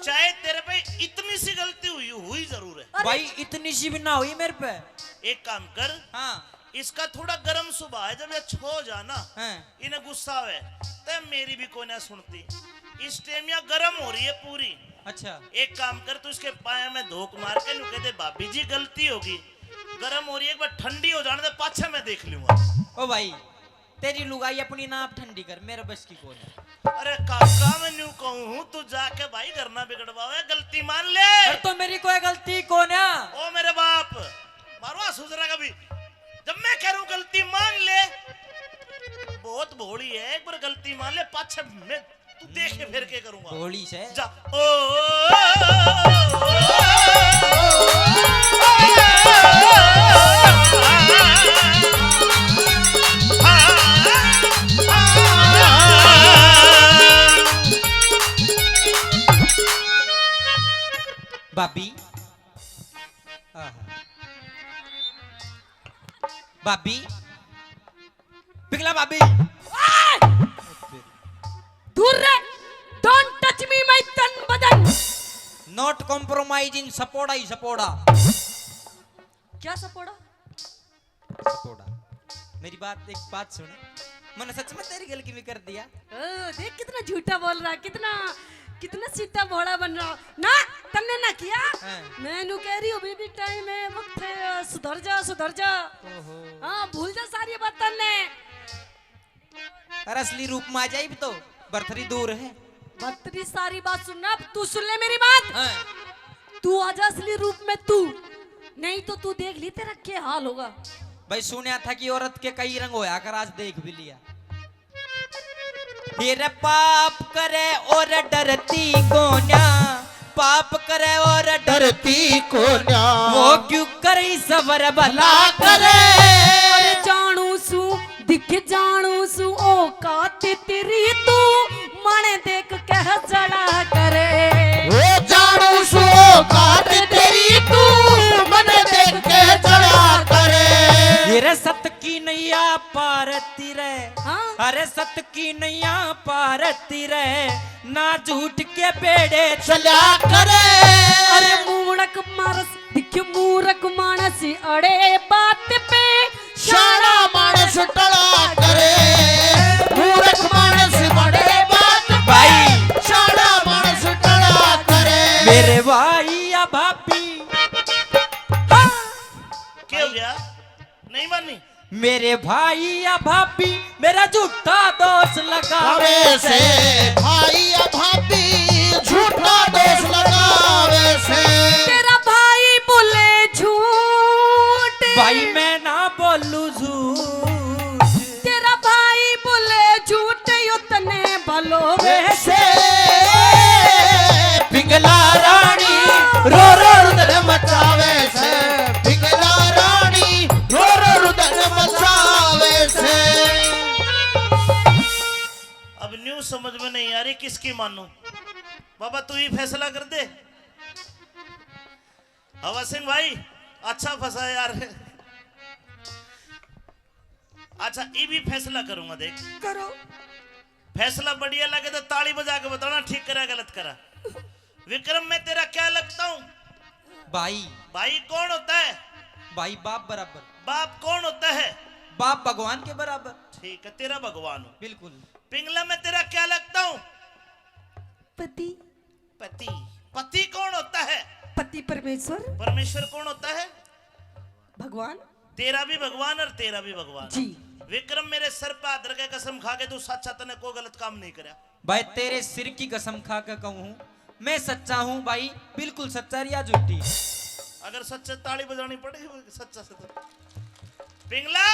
चाहे तेरे पे इतनी सी गलती हुई, हुई जरूर है। अरे भाई, इतनी सी भी ना हुई मेरे पे। एक काम कर, हाँ। इसका थोड़ा गर्म स्वभाव है, जब ये छो जा ना, हाँ। इन्हें गुस्सा आवे, तब मेरी भी कोई ना सुनती। इस टाइम या गर्म हो रही है पूरी। अच्छा। एक काम कर, तू इसके पाया में धोक मार के न्यू कह दे, "भाभी जी, गलती होगी।" गर्म हो रही है, एक बार ठंडी हो जाने दे, पाछे मैं देख लूंगा। ओ भाई, तेरी लुगाई अपनी नाप ठंडी कर, मेरे बस की कोनी। अरे काका, मैं न्यू कहूँ हूँ, तू जाके भाई घर ना बिगड़वावे, गलती मान ले। पर तो मेरी कोई गलती कोन्या। ओ मेरे बाप, मारो सुजरा कभी। जब मैं कह रहा हूँ गलती मान ले, बहुत भोली है, एक बार गलती मान ले, पाछे मैं तू देखे फिर के करूंगा। भोली से। जा। ओ, भाभी। आहा। भाभी। पिघला भाभी। ओए! दूर रह। Don't touch me, my तन बदन। Not compromise in सपोड़ा ही सपोड़ा। क्या सपोड़ा? सपोड़ा। मेरी बात, एक बात सुन। मैंने सच में तेरी गलती में कर दिया। ओ, देख कितना झूठा बोल रहा, कितना, कितना सीधा भोला बन रहा। ना, तन्ने ना किया। हाँ। मैं नू कह रही हूँ, अभी भी टाइम है, वक्त है, सुधर जा, सुधर जा। ओहो। हाँ, भूल जा सारी बात तन्ने। अरे असली रूप में आ जाए, तो भरतरी दूर है। भरतरी सारी बात सुनना, अब तू सुन ले मेरी बात। हाँ। तू आ जा असली रूप में तू, नहीं तो तू देख ली तेरा क्या हाल होगा। भाई सुनया था कि औरत के कई रंग होया कर, आज देख भी लिया। फिर पाप करे और डरती कोन्या, पाप करे और डरती कोन्या। वो क्यों करे सबर भला करे। और जानू सू दिख जानू सू औकात तेरी तू, मन देख कह चढ़ा करे। ओ जानू सू औकात तेरी तू, मन देख कह चढ़ा करे। ये रे सत की नैया पार ती रे। हाँ। अरे सत की नैया पार ती रे, ना झूठ के बेड़े चला करे। अरे मूड़क मारस दिख मूरख मानस अड़े बात पे, शाणा मानस टला करे। मूरख मानस अड़े बात पे, भाई। शाणा मानस ए भाई या भाभी मेरा झूठा दोष लगावे से, भाई या भाभी झूठा दोष लगावे से। तेरा भाई बोले झूठ, भाई मैं ना बोलू झूठ। तेरा भाई बोले झूठ, यो तने भलो वैसे। पिंगला रानी रो रो रुदन मचावे से, पिंगला रानी रो रो रुदन मचावे से। अब न्यू समझ में नहीं आ रही किसकी मानूं। बाबा तू ही फैसला कर दे। हवा सिंह भाई, अच्छा फंसा यार। अच्छा, ये भी फैसला करूंगा, देख। करो। फैसला बढ़िया लगे तो ताली बजा के बताना, ठीक करा, गलत करा। विक्रम, मैं तेरा क्या लगता हूँ? भाई। भाई कौन होता है? भाई बाप बराबर। बाप कौन होता है? बाप भगवान के बराबर। ठीक है, तेरा भगवान हूँ। बिल्कुल। पिंगला, मैं तेरा क्या लगता हूँ? पति। पति। पति कौन होता है? पति परमेश्वर। परमेश्वर कौन होता है? भगवान। तेरा भी भगवान और तेरा भी भगवान। जी। विक्रम, मेरे सर पे हाथ रख के कसम खा के, तू सच्चा, तने कोई गलत काम नहीं करया। भाई, तेरे सिर की कसम खा के कहूँ हूँ, मैं सच्चा हूँ भाई, बिल्कुल सच्चा, रिया झूठी। अगर सच्चा, ताली बजानी पड़ेगी, वो सच्चा से तो। पिंगला,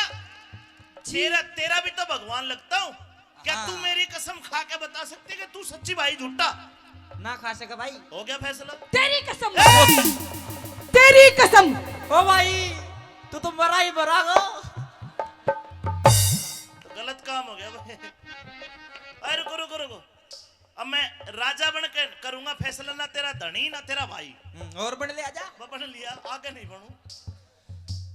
जी। तेरा, तेरा भी तो भगवान लगता हूँ। क्या हाँ। तू मेरी कसम खा के बता सकती है कि तू सच्ची भाई झूठा? ना खा सके भाई। हो गया फैसला। तेरी कसम। ए! तेरी कसम। ओ भाई, तू तो मरा ही मरा गो। तो गलत काम हो गया भाई। अरे रुको, रुको, रुको। अब मैं राजा बन के करूंगा फैसला, ना तेरा धनी ना तेरा भाई। हम्म, और बन ले आजा। मैं बन लिया, आगे नहीं बनू।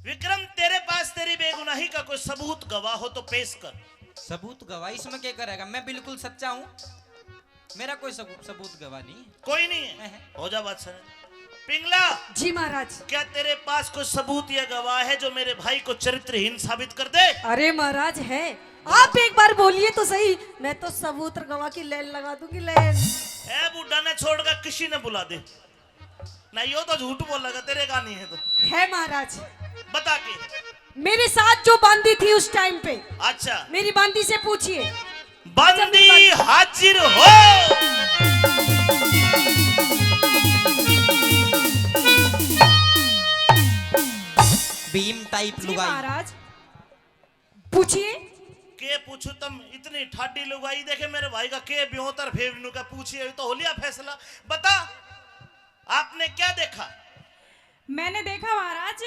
विक्रम, तेरे पास तेरी बेगुनाही का कोई सबूत गवाह हो तो पेश कर। सबूत गवाह इसमें क्या करेगा? मैं बिल्कुल सच्चा हूँ, मेरा कोई सबूत, सबूत गवाह नहीं है। कोई नहीं है? नहीं है। हो जा बात सर। पिंगला। जी महाराज। क्या तेरे पास कोई सबूत या गवाह है जो मेरे भाई को चरित्रहीन साबित कर दे? अरे महाराज है, आप एक बार बोलिए तो सही, मैं तो सबूत और गवाह की लाइन लगा दूंगी, लाइन। ए बूढ़ा ने छोड़कर किसी ने बुला दे। ना, यो तो झूठ बोलेगा, तेरे का नहीं है तो। है महाराज। बता के। मेरे साथ जो बांदी थी उस टाइम पे। अच्छा। मेरी बांदी से पूछिए। बांदी हाजिर हो। भीम टाइप जी लुगाई। महाराज, पूछिए। के पूछू तम, इतनी ठाडी लुगाई देखे मेरे भाई का, के ब्योतर फेवनू का, पूछिए तो हो लिया फैसला। बता, आपने क्या देखा? मैंने देखा महाराज।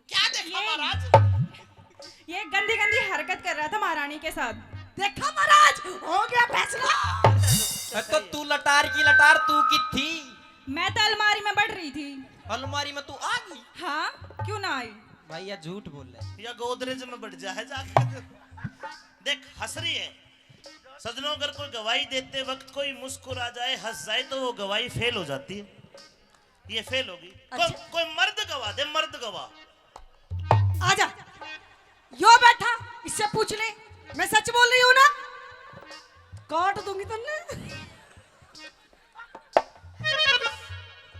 क्या देखा ये महाराज? ये गंदी गंदी हरकत कर रहा था महारानी के साथ। देखा महाराज, हो गया फैसला। तो तू लटार की लटार, तू की थी? मैं तो अलमारी में बढ़ रही थी। अलमारी में तू आ गई? हाँ, क्यों ना आई? भाई, या झूठ बोल रहा है। या गोदरेज में बढ़ जा है जाके। देख, हंस रही है। सजनों, अगर कोई गवाही देते वक्त कोई मुस्कुरा जाए, हंस जाए, तो वो गवाही फेल हो जाती है। ये फेल होगी। कोई, अच्छा। कोई मर्द गवाह दे, मर्द गवाह। आजा, यो बैठा, इससे पूछ ले, मैं सच बोल रही हूँ ना? काट दूंगी तन्ने।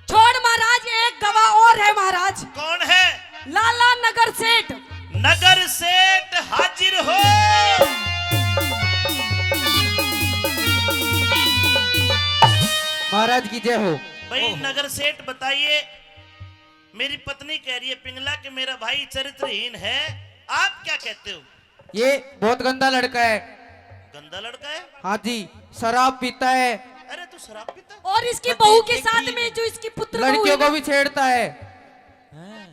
छोड़ महाराज, एक गवाह और है महाराज। कौन है? लाला नगर सेठ। नगर सेठ हाजिर हो। महाराज की जय हो। भाई ओहो। नगर सेठ बताइए, मेरी पत्नी कह रही है पिंगला कि मेरा भाई चरित्रहीन है, आप क्या कहते हो? ये बहुत गंदा लड़का है। गंदा लड़का है? हाँ जी, शराब पीता है। अरे तू शराब पीता है? और इसकी बहू के साथ में जो इसकी पुत्र बहू है ना, लड़कियों को भी छेड़ता है। हैं?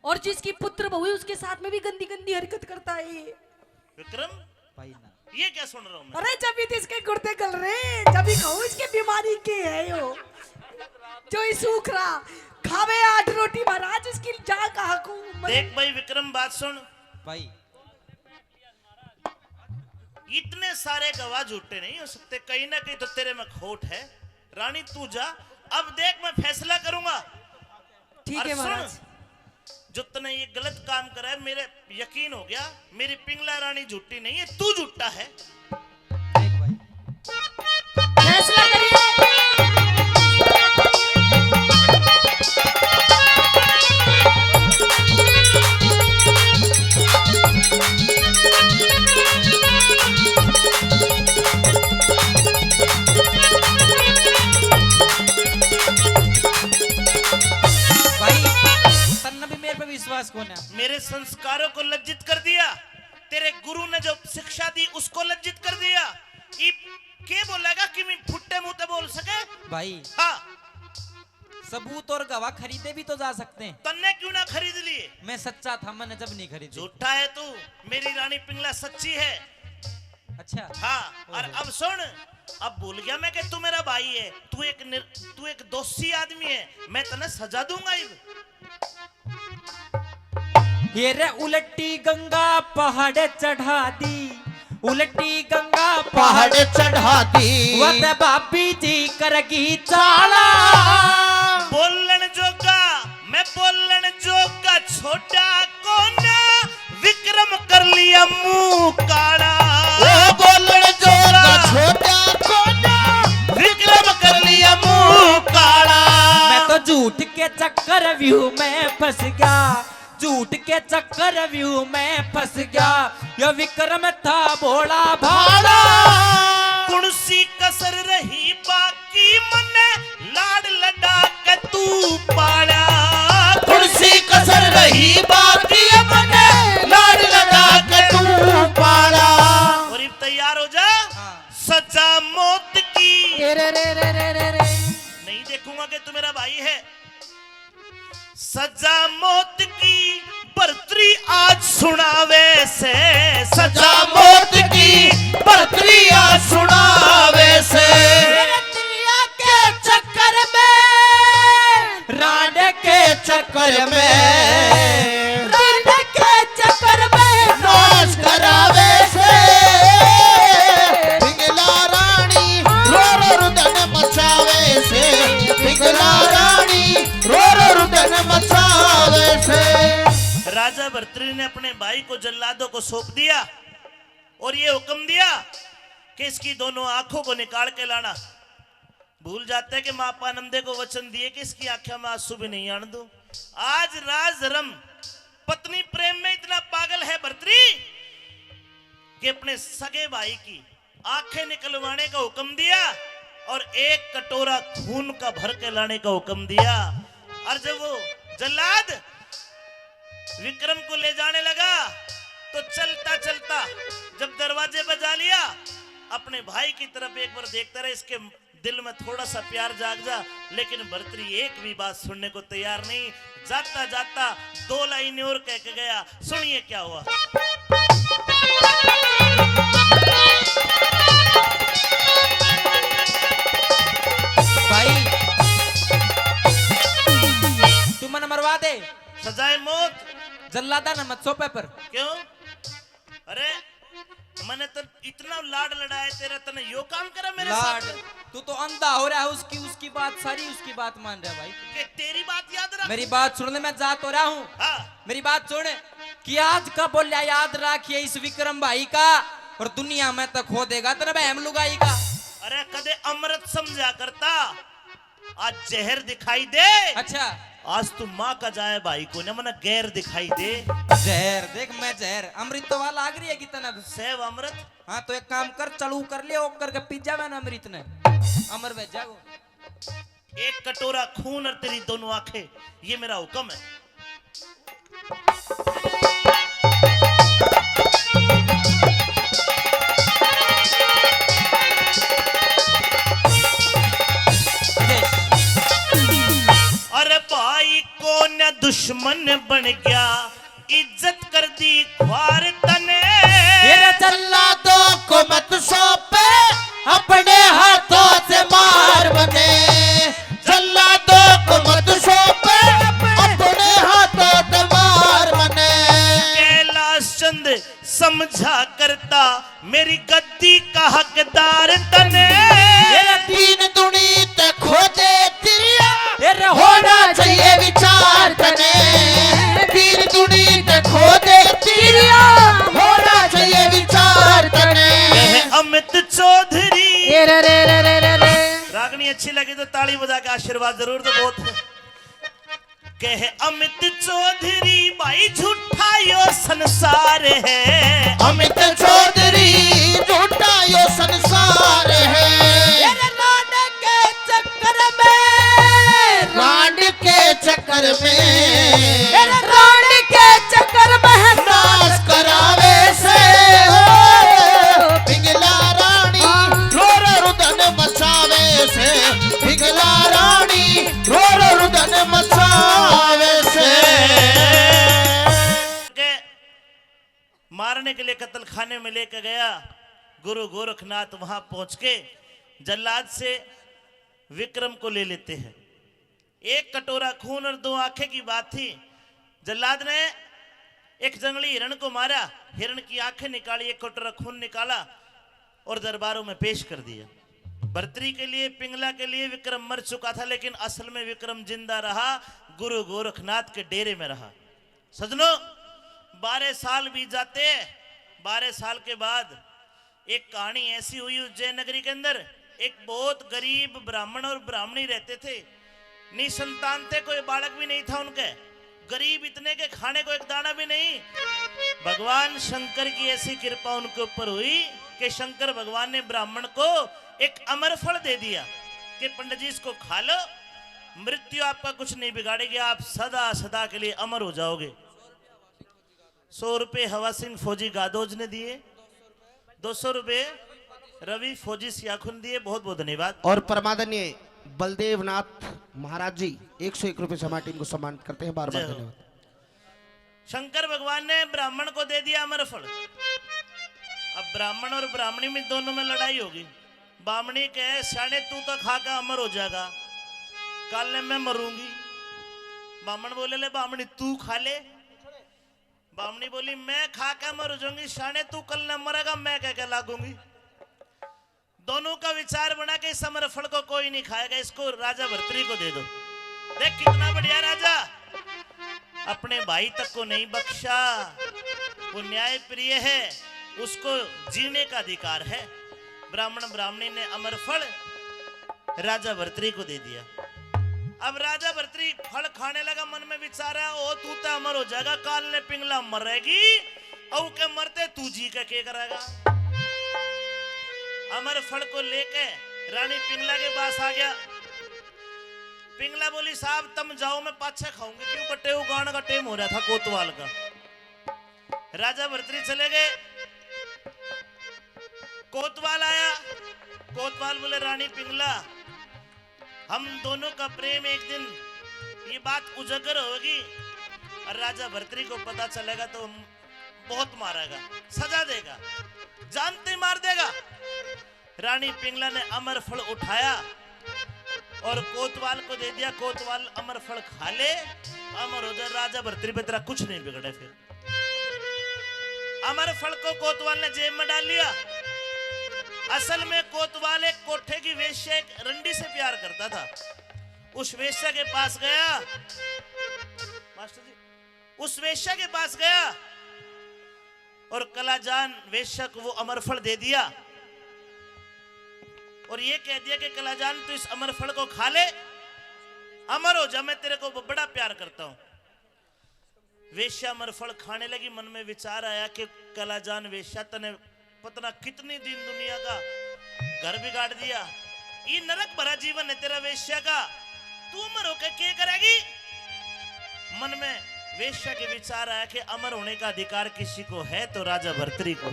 और जिसकी पुत्र बहू है उसके साथ में भी गंदी गंदी हरकत करता है ये। विक्रम, भाई ना। ये क्या सुन रहा हूँ मैं? अरे जब भी तो इसके गुर्दे गल रहे, जब भी कहूँ इसके बीमारी के है यो, जो ये सूख रहा, खावे आठ रोटी महाराज, इसकी जा कहाँ को, मतलब देख भाई विक्रम, बात सुन। भाई। इतने सारे गवाह झूठे नहीं हो सकते, कहीं ना कहीं तो तेरे में खोट है। रानी तू जा, अब देख मैं फैसला करूंगा। ठीक और है सुन, महाराज। जो तने ये गलत काम करा है, मेरे यकीन हो गया, मेरी पिंगला रानी झूठी नहीं है, तू झूठा है। देख भाई। फैसला करिए। संस्कारों को लज्जित कर दिया, तेरे गुरु ने जो शिक्षा दी उसको लज्जित कर दिया। इब के बोलेगा कि मैं फुट्टे मुंह ते बोल सके? भाई, हाँ। सबूत और गवाह खरीदे भी तो जा सकते हैं। तन्ने क्यों ना खरीद लिए? मैं सच्चा था, मैंने जब नहीं खरीदे। झूठा है तू, मेरी रानी पिंगला सच्ची है। अच्छा। हाँ, और ओहो। अब सुन, अब भूल गया मैं कि तू मेरा भाई है, तू एक निर-, तू एक दोषी आदमी है, मैं तन्ने सजा दूंगा इब। ये रे उलटी गंगा पहाड़ चढ़ा दी, उलटी गंगा पहाड़ चढ़ा दी। वो ते भाभी जी करगी चाला। बोलण जोगा, मैं बोलण जोगा छोटा कोना, विक्रम कर लिया मुंह काला। ओ बोलण जोगा छोटा कोना, विक्रम कर लिया मुंह काला। मैं तो झूठ के चक्कर व्यू में फंस गया, झूठ के चक्कर व्यू में फंस गया, यो विक्रम था भोला भाला। कुणसी कसर रही बाकी मन्ने लाड लडा के तू पाला। कुणसी कसर रही बाकी मन्ने लाड लडा के तू पाला। और इब तैयार हो जा। हाँ। सजा मौत की। रे, रे, रे। नहीं देखूंगा कि तू मेरा भाई है। सजा मौत की भरतरी आज सुनावे से, सजा मौत की भरतरी आज सुनावे से। मेरे दरिया के चक्कर में, रांड के चक्कर में, रांड के चक्कर में नाश करावे से। पिंगला रानी रो रो रुदन मचावे से, पिंगला रानी रो रो रुदन मचावे से। राजा भरतरी ने अपने भाई को जल्लादों को सौंप दिया और ये हुक्म दिया कि इसकी दोनों आंखों को निकाल के लाना। भूल जाते कि माँ पानंदे को वचन दिए कि इसकी आंखों में आंसू भी नहीं आने दूं। आज राज धर्म, पत्नी प्रेम में इतना पागल है भरतरी कि अपने सगे भाई की आंखें निकलवाने का हुक्म दिया और एक कटोरा खून का भर के लाने का हुक्म दिया। और जब वो जल्लाद विक्रम को ले जाने लगा, तो चलता चलता जब दरवाजे पर जा लिया, अपने भाई की तरफ एक बार देखता रहा, इसके दिल में थोड़ा सा प्यार जाग जा। लेकिन भरतरी एक भी बात सुनने को तैयार नहीं। जाता जाता दो लाइनें और कह के गया। सुनिए क्या हुआ। भाई, तू मन्ने मरवा दे। सजाए मौत। जल्लादा ने मत सौंपे पर। क्यों? अरे, मैंने तो इतना लाड लड़ाया तेरा, तने यो काम करा मेरे साथ? लाड? तू तो अंधा हो रहा है, उसकी, उसकी बात सारी, उसकी बात मान रहा है भाई। के तेरी बात याद रख। मेरी बात सुन ले, मैं जा तो रहा हूँ। हाँ। मेरी बात सुन, कि आज का बोल्या याद रखिए इस विक्रम भाई का, और दुनिया में तो खो देगा तेरे बहम लुगाई का। अरे, कदे अमृत समझा करता, आज जहर दिखाई दे। अच्छा। आज तू माँ का जाए भाई को ना, मना गैर दिखाई दे। जहर देख, मैं जहर, अमृत तो वाला लाग रही है कितना। सेव अमृत। हाँ, तो एक काम कर, चालू कर ले, ओकर के पी जावे ना अमृत ने, अमर वह जागो। एक कटोरा खून और तेरी दोनों आंखें, ये मेरा हुक्म है। अरे भाई को न दुश्मन बन गया, इज्जत कर दी ख्वार तने। तेरे जल्लादों को मत सौंपे, अपने हाथों से मार मने। जल्लादों को मत सौंपे, अपने हाथों से मार मने। कैलाश चंद समझा करता, मेरी गद्दी का हकदार तने। तेरे तीन दुनी ते खोदे तिरिया, तेरे होना चाहिए विचार तने। तीन दुनी ते खोदे तिरिया, होना चाहिए विचार तने। कह अमित चौधरी। ए रे रे रे रे रे रे। रागनी अच्छी लगी तो ताली बजा के आशीर्वाद जरूर दो। बहुत कह अमित चौधरी भाई, झूठा यो संसार है। अमित चौधरी, झूठा यो संसार है। तेरे रांड के चक्कर में, रांड के चक्कर में, तेरे रांड के चक्कर कर महक नाश करावे से, हो, पिंगला रानी रो रो रुदन मचावे से, पिंगला रानी रो रो रुदन मचावे से। के मारने के लिए कत्ल खाने में लेके गया। गुरु गोरखनाथ वहां पहुंच के जल्लाद से विक्रम को ले लेते हैं। एक कटोरा खून और दो आंखें की बात थी। जल्लाद ने एक जंगली हिरण को मारा, हिरण की आंखें निकाली, एक कटोरा खून निकाला और दरबारों में पेश कर दिया। भर्तरी के लिए, पिंगला के लिए विक्रम मर चुका था, लेकिन असल में विक्रम जिंदा रहा, गुरु गोरखनाथ के डेरे में रहा। सजनों, बारह साल बीत जाते हैं। बारह साल के बाद एक कहानी ऐसी हुई उज्जैन नगरी के अंदर। एक बहुत गरीब ब्राह्मण और ब्राह्मणी रहते थे, निसंतान थे, कोई बालक भी नहीं था उनके। गरीब इतने के खाने को एक दाना भी नहीं। भगवान शंकर की ऐसी कृपा उनके ऊपर हुई कि शंकर भगवान ने ब्राह्मण को एक अमर फल दे दिया कि पंडित जी, इसको खा लो, मृत्यु आपका कुछ नहीं बिगाड़ेगी, आप सदा सदा के लिए अमर हो जाओगे। सौ रुपये हवा सिंह फौजी गादोज ने दिए, दो सौ रुपये रवि फौजी सियाखुन दिए। बहुत बहुत धन्यवाद। और परमादरणीय बलदेव नाथ महाराज जी एक सौ एक रुपये से हमारी टीम को सम्मानित करते हैं, बार बार जय हो। धन्यवाद। शंकर भगवान ने ब्राह्मण को दे दिया अमर फल। अब ब्राह्मण और ब्राह्मणी में, दोनों में लड़ाई होगी। बामणी कहे, "स्याणे, तू तो खा के अमर हो जाएगा, कल ने मैं मरूंगी।" बामण बोले, "ले बामणी, तू खा ले।" बामणी बोली, "मैं खा के मर जाऊंगी, स्याणे, तू कल ने मरेगा, मैं कह के लागूंगी।" दोनों का विचार बना के इस अमर फल को कोई नहीं खाएगा, इसको राजा भर्तरी को दे दो। देख कितना बढ़िया राजा, अपने भाई तक को नहीं बख्शा, वो न्याय प्रिय है, उसको जीने का अधिकार है। ब्राह्मण ब्राह्मणी ने अमर फल राजा भर्तरी को दे दिया। अब राजा भर्तरी फल खाने लगा, मन में विचार है, "ओ, तू तो अमर हो जाएगा, काल ने पिंगला मरेगी, और के मरते तू जी के के करेगा?" अमर फल को लेके रानी पिंगला के पास आ गया। पिंगला बोली, "साहब, तम जाओ, मैं पाछे खाऊंगी।" क्यों, बट्टे उगाण का टेम हो रहा था कोतवाल का। राजा भर्तरी चले गए। कोतवाल आया। कोतवाल बोले, "रानी पिंगला, हम दोनों का प्रेम एक दिन ये बात उजागर होगी और राजा भर्तरी को पता चलेगा तो हम बहुत मारेगा, सजा देगा, जानते ही मार देगा।" रानी पिंगला ने अमर फल उठाया और कोतवाल को दे दिया। कोतवाल अमर फल खा ले, अमर हो जा, राजा भर्तरी पे तेरा कुछ नहीं बिगड़े। फिर अमर फल को कोतवाल ने जेब में डाल लिया। असल में कोतवाल एक कोठे की वेश्या, एक रंडी से प्यार करता था। उस वेश्या के पास गया, मास्टर जी, उस वेश्या के पास गया और कलाजान वेश्या को वो अमर फल दे दिया और ये कह दिया कि, "कलाजान, तू इस अमर फल को खा ले, अमर हो जा, मैं तेरे को ब-, बड़ा प्यार करता हूं।" वेश्या अमर फल खाने लगी। मन में विचार आया कि, "कलाजान वेश्या, तने पता ना कितनी दिन दुनिया का घर बिगाड़ दिया, ये नरक भरा जीवन है तेरा वेश्या का, तू अमर होकर के करेगी?" मन में वेश्या के विचार आया कि अमर होने का अधिकार किसी को है तो राजा भर्तरी को।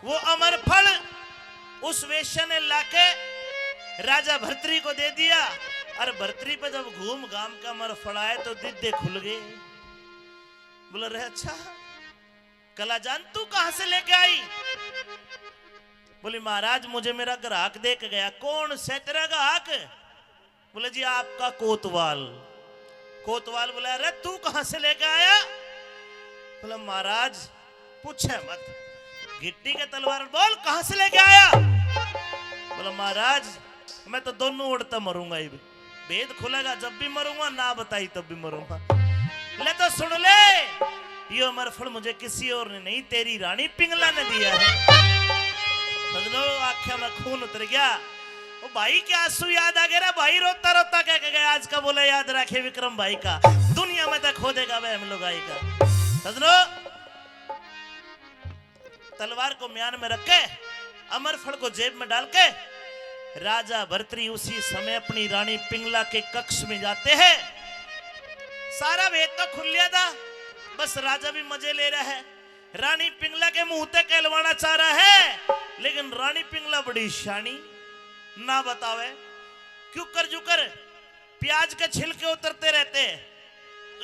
वो अमर फल उस वेश्या ने लाके राजा भर्तरी को दे दिया। और भर्तरी पे जब घूम घाम का अमर फल आए तो दीदे खुल गए। बोला, "रे अच्छा, कलाजान तू कहां से लेके आई?" बोली, "महाराज, मुझे मेरा ग्राहक दे के गया।" "कौन से तेरा ग्राहक?" बोले, "जी, आपका कोतवाल।" कोतवाल बोला, "अरे, तू कहां से लेके आया?" बोला, "महाराज, पूछे मत, घिट्टी के तलवार, बोल, कहां से लेके आया?" बोला, "महाराज, मैं तो दोनों ओर तै मरूंगा ही, भेद खुलेगा, जब भी मरूंगा, ना बताई तब भी मरूंगा।" ले तो सुन ले, यो अमर फल मुझे किसी और ने नहीं, तेरी रानी पिंगला ने दिया है। सजनो, आंखें में खून उतर गया। ओ भाई के आंसू याद आ गए रे भाई, रोता रोता कह के गया, "आज का बोला याद रखे विक्रम भाई का, दुनिया में तो खो देगा वह हम लुगाई का।" सजनो, तलवार को म्यान में रख के, अमर फल को जेब में डाल के, राजा भर्तरी उसी समय अपनी रानी पिंगला के कक्ष में जाते हैं। सारा भेद तो खुल लिया था। बस राजा भी मजे ले रहा है, रानी पिंगला के मुंह तक कहलवाना चाह रहा है, लेकिन रानी पिंगला बड़ी शानी, ना बतावे। क्यों कर जुकर प्याज के छिलके उतरते रहते हैं।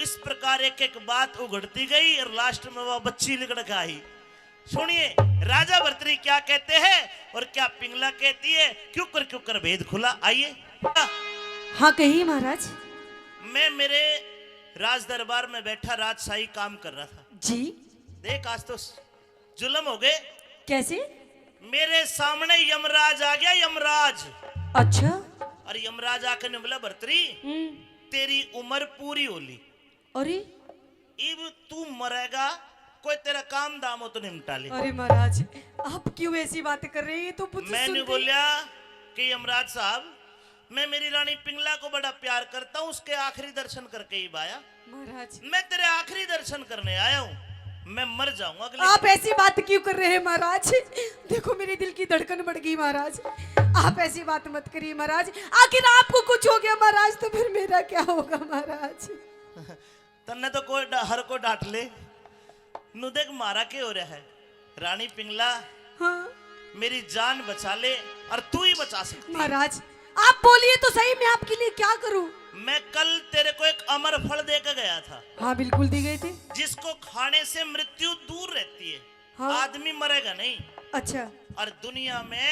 इस प्रकार एक एक बात उघड़ती गई और लास्ट में वह बच्ची लिकड़ के आई। सुनिए, राजा भर्तरी क्या कहते हैं और क्या पिंगला कहती है, क्यों कर क्यों कर भेद खुला। आइए। हाँ, कहिए महाराज। मैं मेरे राज दरबार में बैठा राजशाही काम कर रहा था। जी। देख, आज तो जुल्म हो गए। कैसे? मेरे सामने यमराज आ गया, यमराज। अच्छा। और यमराज आके ने बोला, भर्तरी, हम्म। तेरी उम्र पूरी हो ली। अरे? इब तू मरेगा, कोई तेरा काम दाम हो तो निपटा ले। अरे महाराज, आप क्यों ऐसी बातें कर रहे हैं? ये तो मुझे मैंने सुनते बोला कि यमराज साहब, मैं मेरी रानी पिंगला को बड़ा प्यार करता हूँ, उसके आखिरी दर्शन करके ही आया। महाराज। मैं तेरे आखिरी दर्शन करने आया हूँ, मैं मर जाऊंगा अगले आप दिन। ऐसी बात क्यों कर रहे हैं महाराज? देखो, मेरे दिल की धड़कन बढ़ गई महाराज, आप ऐसी बात मत करिए महाराज। आखिर आपको कुछ हो गया महाराज, तो फिर मेरा क्या होगा महाराज? तन्ने तो कोई डा-, हर कोई डांट ले। नु देख, मारा के हो रहा है, रानी पिंगला। हाँ। मेरी जान बचा ले, और तू ही बचा सकती है। महाराज, आप बोलिए तो सही, मैं आपके लिए क्या करूं? मैं कल तेरे को एक अमर फल दे के गया था। हाँ, बिल्कुल दे गए थे। जिसको खाने से मृत्यु दूर रहती है, हाँ। आदमी मरेगा नहीं। अच्छा। और दुनिया में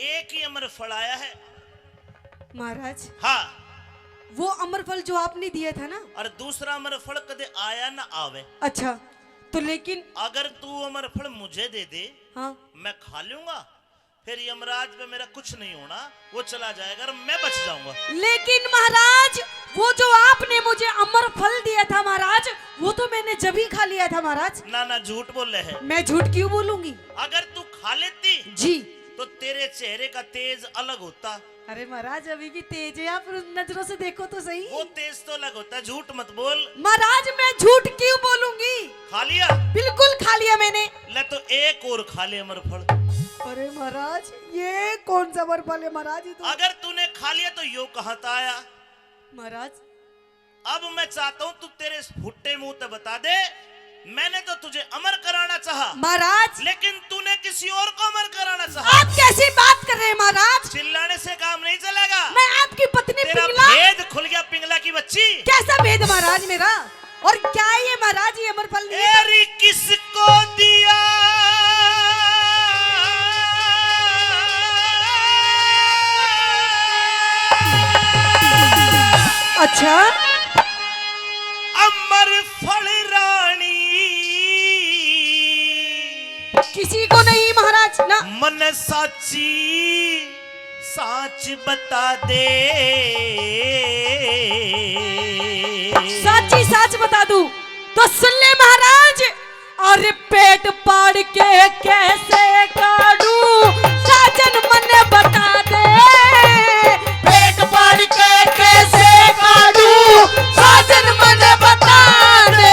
एक ही अमर फल आया है। महाराज, हाँ। वो अमर फल जो आपने दिया था ना? और दूसरा अमर फल कदे आया ना आवे। अच्छा, तो लेकिन अगर तू अमर फल मुझे दे दे, हाँ। मैं खा लूंगा, फिर यमराज पे मेरा कुछ नहीं होना, वो चला जाएगा और मैं बच जाऊंगा। लेकिन महाराज, वो जो आपने मुझे अमर फल दिया था महाराज, वो तो मैंने जब ही खा लिया था महाराज। ना, ना, झूठ बोले है। मैं झूठ क्यों बोलूंगी? अगर तू खा लेती जी। तो तेरे चेहरे का तेज अलग होता। अरे महाराज, अभी भी तेज है, आप उन नजरों से देखो तो सही। वो तेज तो अलग होता है, झूठ मत बोल। महाराज, मैं झूठ क्यों बोलूंगी? खा लिया? बिल्कुल खा लिया मैंने। ले तो एक और खा ले अमर फल। अरे महाराज, ये कौन सा अमर फल है महाराज? ये तो अगर तूने खा लिया तो यो कहाँ था आया? महाराज, अब मैं चाहता हूँ तू तेरे इस फुट्टे मुंह ते बता दे, मैंने तो तुझे अमर कराना चाहा, महाराज। लेकिन तूने किसी और को अमर कराना चाहा। आप कैसी बात कर रहे हैं महाराज? चिल्लाने से काम नहीं चलेगा। मैं आपकी पत्नी तेरा पिंगला। भेद खुल गया पिंगला की बच्ची। कैसा भेद महाराज मेरा? और क्या है ये महाराज, ये अमर फल नहीं है? एरी किसको दिया? अच्छा। अमर फल रानी। किसी को नहीं महाराज ना। मन साची साच बता दे। साची साच बता दूं तो सुन ले महाराज। अरे पेट पाड़ के कैसे काढूं, साजन मन्ने बता दे। पेट पाड़ के कैसे काढूं, साजन मन्ने बता दे।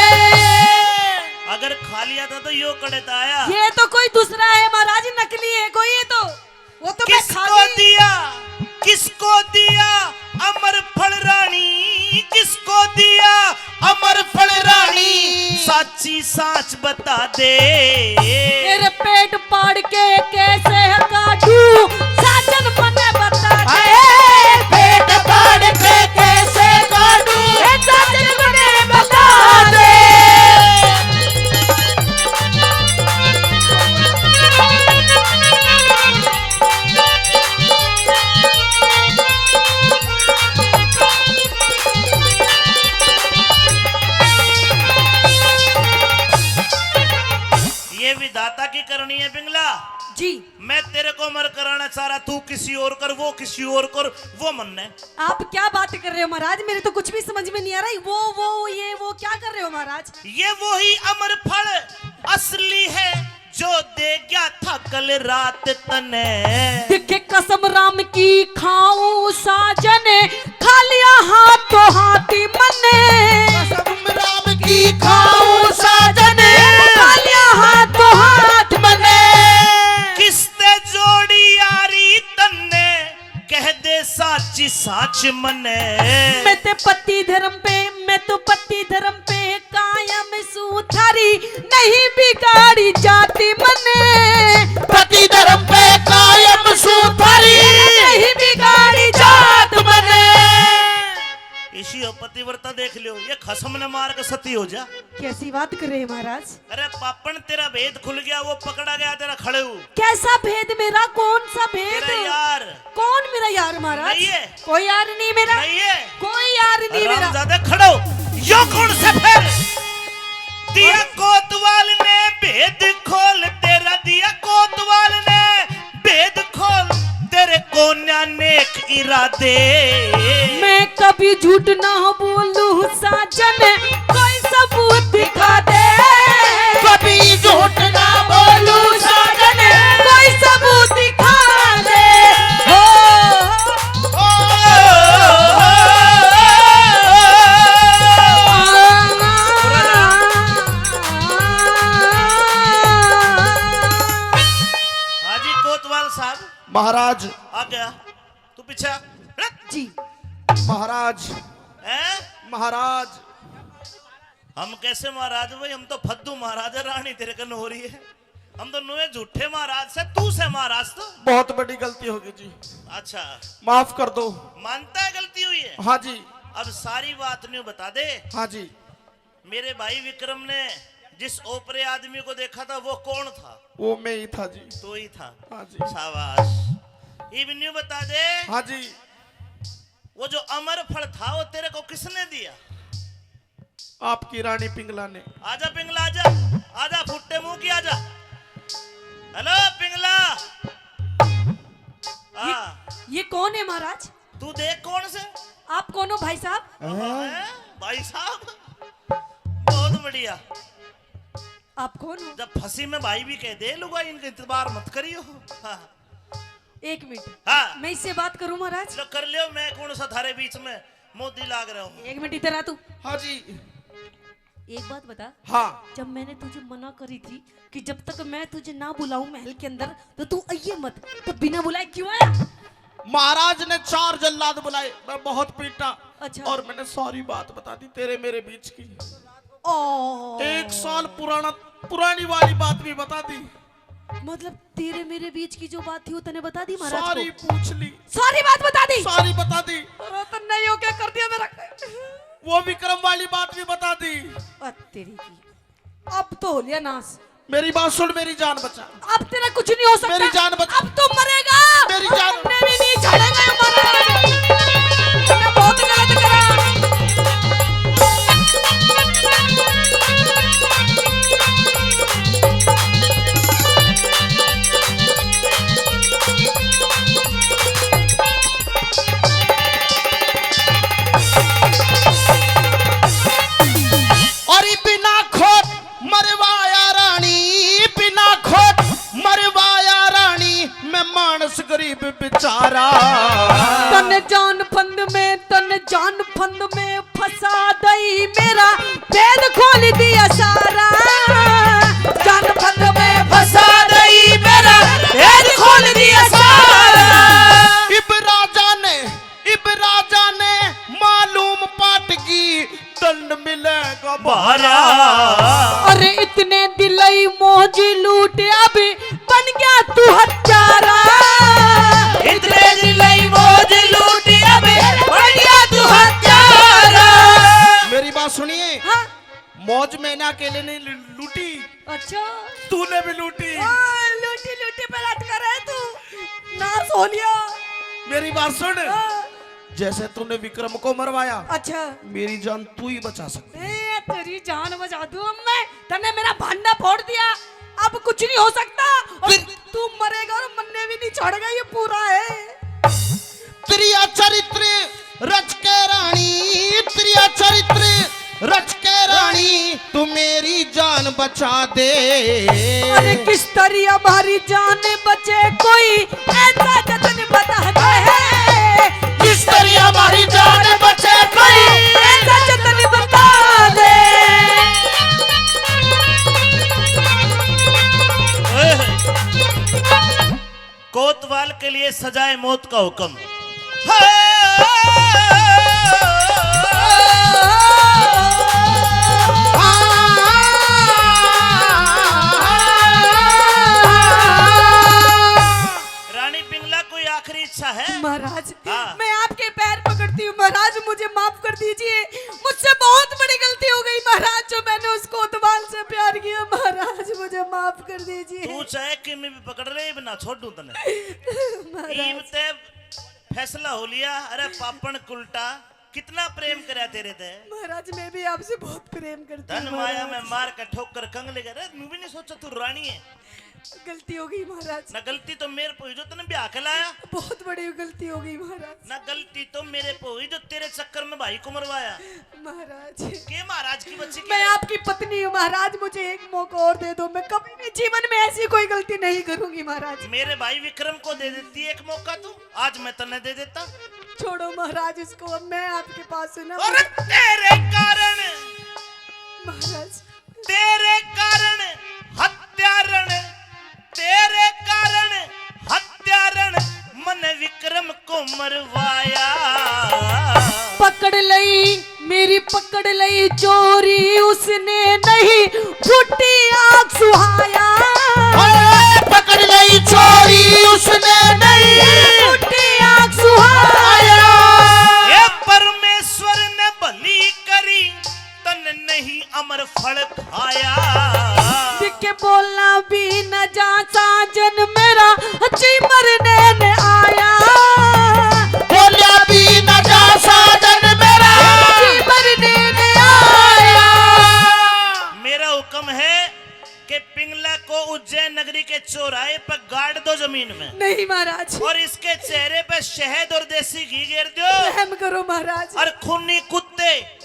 अगर खा लिया था तो यो कड़े था आया। ये तो कोई दूसरा है महाराज, नकली है कोई ये तो। वो तो मैं किसको खाली दिया, किसको दिया अमर फल रानी, किसको दिया अमर फल रानी, साची साच बता दे। तेरे पेट पाड़ के कैसे काढूं, साजन मन्ने बता दे। हाय, पेट पाड़ के कैसे काढूं, ए साजन मन्ने बता दे। ये विधाता की करनी है पिंगला। जी। मैं तेरे को अमर कराना चाह रहा, तू किसी और कर, वो किसी और कर, वो मन्ने। आप क्या बात कर रहे हो महाराज, मेरे तो कुछ भी समझ में नहीं आ रहा। वो, वो, ये, वो क्या कर रहे हो महाराज? ये वही अमर फल असली है जो दे गया था कल रात तने। देखे कसम राम की खाऊं साजन, खा लिया हाथों हाथ मन्ने। कसम राम की खाऊं साजन, खा लिया हाथों हाथ मन्ने। किसते जोड़ी यारी तन्ने, कह दे साची साच मन्ने। मैं ते पति धर्म पे, मैं तो पति धर्म पे कायम सूं। नहीं बिगाड़ी जाति मने। पति धर्म पे कायम सू थारी। नहीं बिगाड़ी जात मने। इसी हो पतिव्रता देख लियो, ये खसम ने मार के सती हो जा। कैसी बात कर रहे हैं महाराज? अरे पापण, तेरा भेद खुल गया, वो पकड़ा गया तेरा खड़ेऊ। कैसा भेद मेरा? कौन सा भेद? तेरा यार। कौन मेरा यार महाराज? नहीं है। कोई यार नहीं मेरा। नहीं है। कोई यार नहीं मेरा। हरामजादे, खड़ो। यो कौन से फिर? दिया कोतवाल ने भेद खोल, तेरा दिया कोतवाल ने भेद खोल, तेरे कोन्या नेक इरादे। मैं कभी झूठ ना बोलूं साजन, कोई सबूत दिखा दे। कभी झूठ ना बोलूं साजन, कोई सबूत दिखा दे। हो। हाजी कोतवाल साहब। महाराज। आ गया। तू पीछे हट। जी। महाराज। हैं? महाराज। हम कैसे महाराज भाई? हम तो फद्दू महाराज है, रानी तेरे कन हो रही है। हम तो नुए झूठे महाराज से, तू से महाराज तो। बहुत बड़ी गलती होगी जी। अच्छा। माफ कर दो। मानता है गलती हुई है? हाँ जी। अब सारी बात न्यू बता दे। हाँ जी। मेरे भाई विक्रम ने जिस ओपरे आदमी को देखा था, वो कौन था? वो मैं ही था जी। तू ही था। हाँ जी। शाबाश। इब न्यू बता दे। हाँ जी। वो जो अमर फल था, वो तेरे को किसने दिया? आपकी रानी पिंगला ने। आजा पिंगला, आजा। आजा फुट्टे मुंह की, आजा। हेलो पिंगला। हाँ। ये कौन है महाराज? तू देख कौन से? आप कौन हो भाई साहब? हैं? भाई साहब, बहुत बढ़िया। आप कौन हो? जब फंसी में भाई भी कह दे लुगाई, इनका इतबार मत करियो। हाँ। एक मिनट। हाँ। मैं इससे बात करूं महाराज? लो कर लियो, मैं कौन सा थारे बीच में मोदी लाग रहा हूँ। एक मिनट इधर आ तू। हाँ जी। एक बात बता। हाँ। जब मैंने तुझे मना करी थी कि जब तक मैं तुझे ना बुलाऊं महल के अंदर, तो तू आइए मत, तो बिना बुलाए क्यों आया? महाराज ने चार जल्लाद बुलाए, मैं बहुत पीटा। अच्छा। और मैंने सारी बात बता दी तेरे मेरे बीच की। ओ। एक साल पुराना, पुरानी वाली बात भी बता दी। मतलब तेरे मेरे बीच की जो बात थी वो तने बता दी महाराज को? सारी पूछ ली। सारी बात बता दी? सारी बता दी। अरे तन्ने यो क्या कर दिया मेरा? वो विक्रम वाली बात भी बता दी। अ, तेरी की। अब तो हो लिया नाश। मेरी बात सुन, मेरी जान बचा। अब तेरा कुछ नहीं हो सकता। मेरी जान बचा। अब तो मरेगा। मेरी जान। तन्ने भी नहीं छोड़ेगा ये महाराज। तन्ने बहुत गलत करा। और बिना खोट मरवाया रानी, बिना खोट मरवाया रानी, मैं मानस गरीब बेचारा। तन जान फंद में, तन जान फंद में फंसा दई मेरा, भेद खोल दिया सारा। जान फंद में फंसा दई मेरा, भेद खोल दिया सारा। इब राजा ने, इब राजा ने मालूम पाट की दंड मिलेगा भारा। अरे इतने दिलई मौज लूट, अब बन गया तू हत्यारा। इतने दिलई मौज लूट, अब बन गया तू हत्यारा। मेरी बात सुनिए। हाँ। मौज मैंने अकेले नहीं लू-, लूटी। अच्छा। तूने भी लूटी। ओए, लूटी, लूटी पे लटका रहे तू। नाश हो लिया। मेरी बात सुन। हाँ। जैसे तूने विक्रम को मरवाया, अच्छा। मेरी जान तू ही बचा सकती है। ए, तेरी जान बचा दूं अब मैं। तन्ने मेरा भांडा फोड़ दिया, अब कुछ नहीं हो सकता। और फिर तू मरेगा और मन्ने भी नहीं छोड़ेगा, ये पूरा है। प्रिया चरित्र रच के रानी, प्रिया चरित्र रच के रानी, तू मेरी जान बचा दे। अरे किस तरी हमारी जान बचे, कोई ऐसा जतन बता दे। किस तरी हमारी जान बचे, कोई ऐसा जतन बता दे। ओए। कोतवाल के लिए सजाए मौत का हुक्म। हाँ। कोई आखिरी इच्छा है? महाराज, हाँ। मैं आपके पैर पकड़ती हूँ महाराज, मुझे माफ कर दीजिए। मुझसे बहुत बड़ी गलती हो गई महाराज, जो मैंने उस कोतवाल से प्यार किया महाराज, मुझे माफ कर दीजिए। तू चाहे कि मैं भी पकड़ ले, इब ना छोड़ूं तने। महाराज। इब ते फैसला हो लिया। अरे पापण कुलटा, कितना प्रेम करया तेरे ते। महाराज, मैं भी आपसे बहुत प्रेम करती हूँ धन माया महाराज। में मार के ठोकर कंगले करे, मैं भी नहीं सोचा तू रानी है। गलती हो गई महाराज। ना गलती तो मेरे पे हुई जो तने ब्याह के लाया। बहुत बड़ी गलती हो गई महाराज। ना गलती तो मेरे पे हुई जो तेरे चक्कर में भाई को मरवाया। महाराज। के महाराज की बच्ची की मैं है? आपकी पत्नी हूँ महाराज, मुझे एक मौका और दे दो, मैं कभी भी जीवन में ऐसी कोई गलती नहीं करूंगी महाराज। मेरे भाई विक्रम को दे देती एक मौका तू, आज मैं तन्ने दे देता। छोड़ो महाराज इसको, अब मैं आपके पास हूँ ना। और तेरे कारण महाराज। तेरे कारण हत्यारण, तेरे कारण हत्यारण, मन विक्रम को मरवाया। पकड़ लई, मेरी पकड़ लई चोरी, उसने नहीं फूटी आग सुहाया। ओए, पकड़ लई चोरी, उसने नहीं फूटी आग सुहाया। ए परमेश्वर ने भली करी, तन नहीं अमर फल खाया। दिख के बोलना भी न जा साजन मेरा, जी मरने ने आया। बोलना भी न जा साजन मेरा, जी मरने ने आया। मेरा हुक्म है कि पिंगला को उज्जैन नगरी के चौराहे पर गाड़ दो जमीन में। नहीं महाराज। और इसके चेहरे पे शहद और देसी घी गेर दो। रहम करो महाराज। और खूनी कुत्ते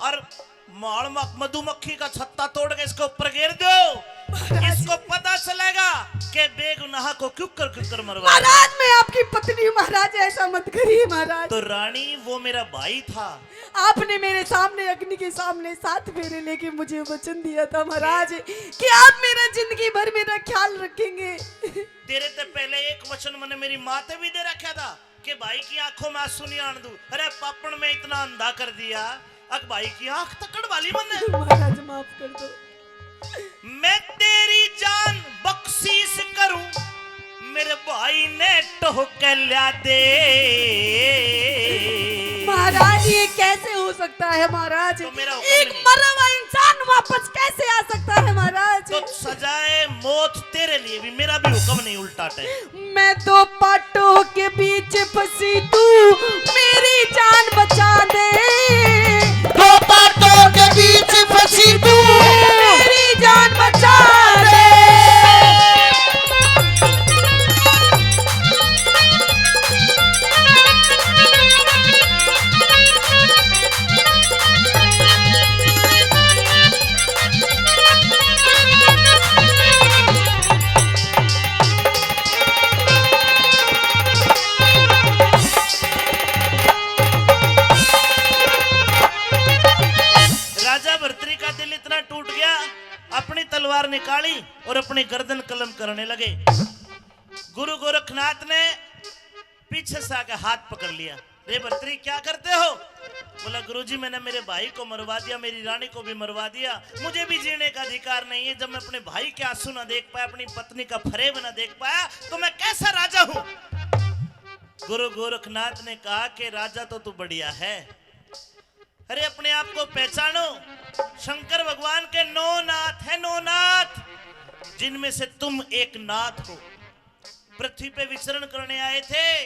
और माल मक-, मधुमक्खी का छत्ता तोड़ के इसके ऊपर गेर दो। महाराज। इसको पता चलेगा कि बेगुनाह को क्यों कर, क्यों कर मरवा। महाराज, मैं आपकी पत्नी हूँ महाराज, ऐसा मत करिए महाराज। तो रानी, वो मेरा भाई था। आपने मेरे सामने, अग्नि के सामने सात फेरे लेके मुझे वचन दिया था महाराज कि आप मेरा जिंदगी भर मेरा ख्याल रखेंगे। तेरे ते पहले एक वचन मैंने मेरी माँ ते भी दे रखा था कि भाई की आंखों में आंसू नहीं आन दूं। अरे पापण, मैं इतना अंधा कर दिया, अक भाई की आंख तकड़ वाली मन्ने। महाराज, माफ कर दो। मैं तेरी जान बख्शीश करूं, मेरे भाई ने टोह के ल्या दे। महाराज, ये कैसे हो सकता है महाराज? तो मेरा हुक्म एक नहीं। मरा हुआ इंसान वापस कैसे आ सकता है महाराज? तो सजाए मौत तेरे लिए भी, मेरा भी हुक्म नहीं उल्टा टाइम। मैं दो पाटों के बीच फंसी, तू मेरी जान बचा दे। दो पाटों के बीच फंसी, तू मेरी जान बचा दे। राजा भर्तरी का दिल इतना टूट गया, अपनी तलवार निकाली और अपनी गर्दन कलम करने लगे। गुरु गोरखनाथ ने पीछे से आके हाथ पकड़ लिया। "रे भर्तरी, क्या करते हो?" बोला, "गुरुजी, मैंने मेरे भाई को मरवा दिया, मेरी रानी को भी मरवा दिया, मुझे भी जीने का अधिकार नहीं है। जब मैं अपने भाई के आंसू ना देख पाया, अपनी पत्नी का फरेब ना देख पाया, तो मैं कैसा राजा हूँ?" गुरु गोरखनाथ ने कहा कि राजा तो तू बढ़िया है, अरे, अपने आप को पहचानो। शंकर भगवान के नौ नाथ हैं, नौ नाथ, जिनमें से तुम एक नाथ हो। पृथ्वी पे विचरण करने आए थे।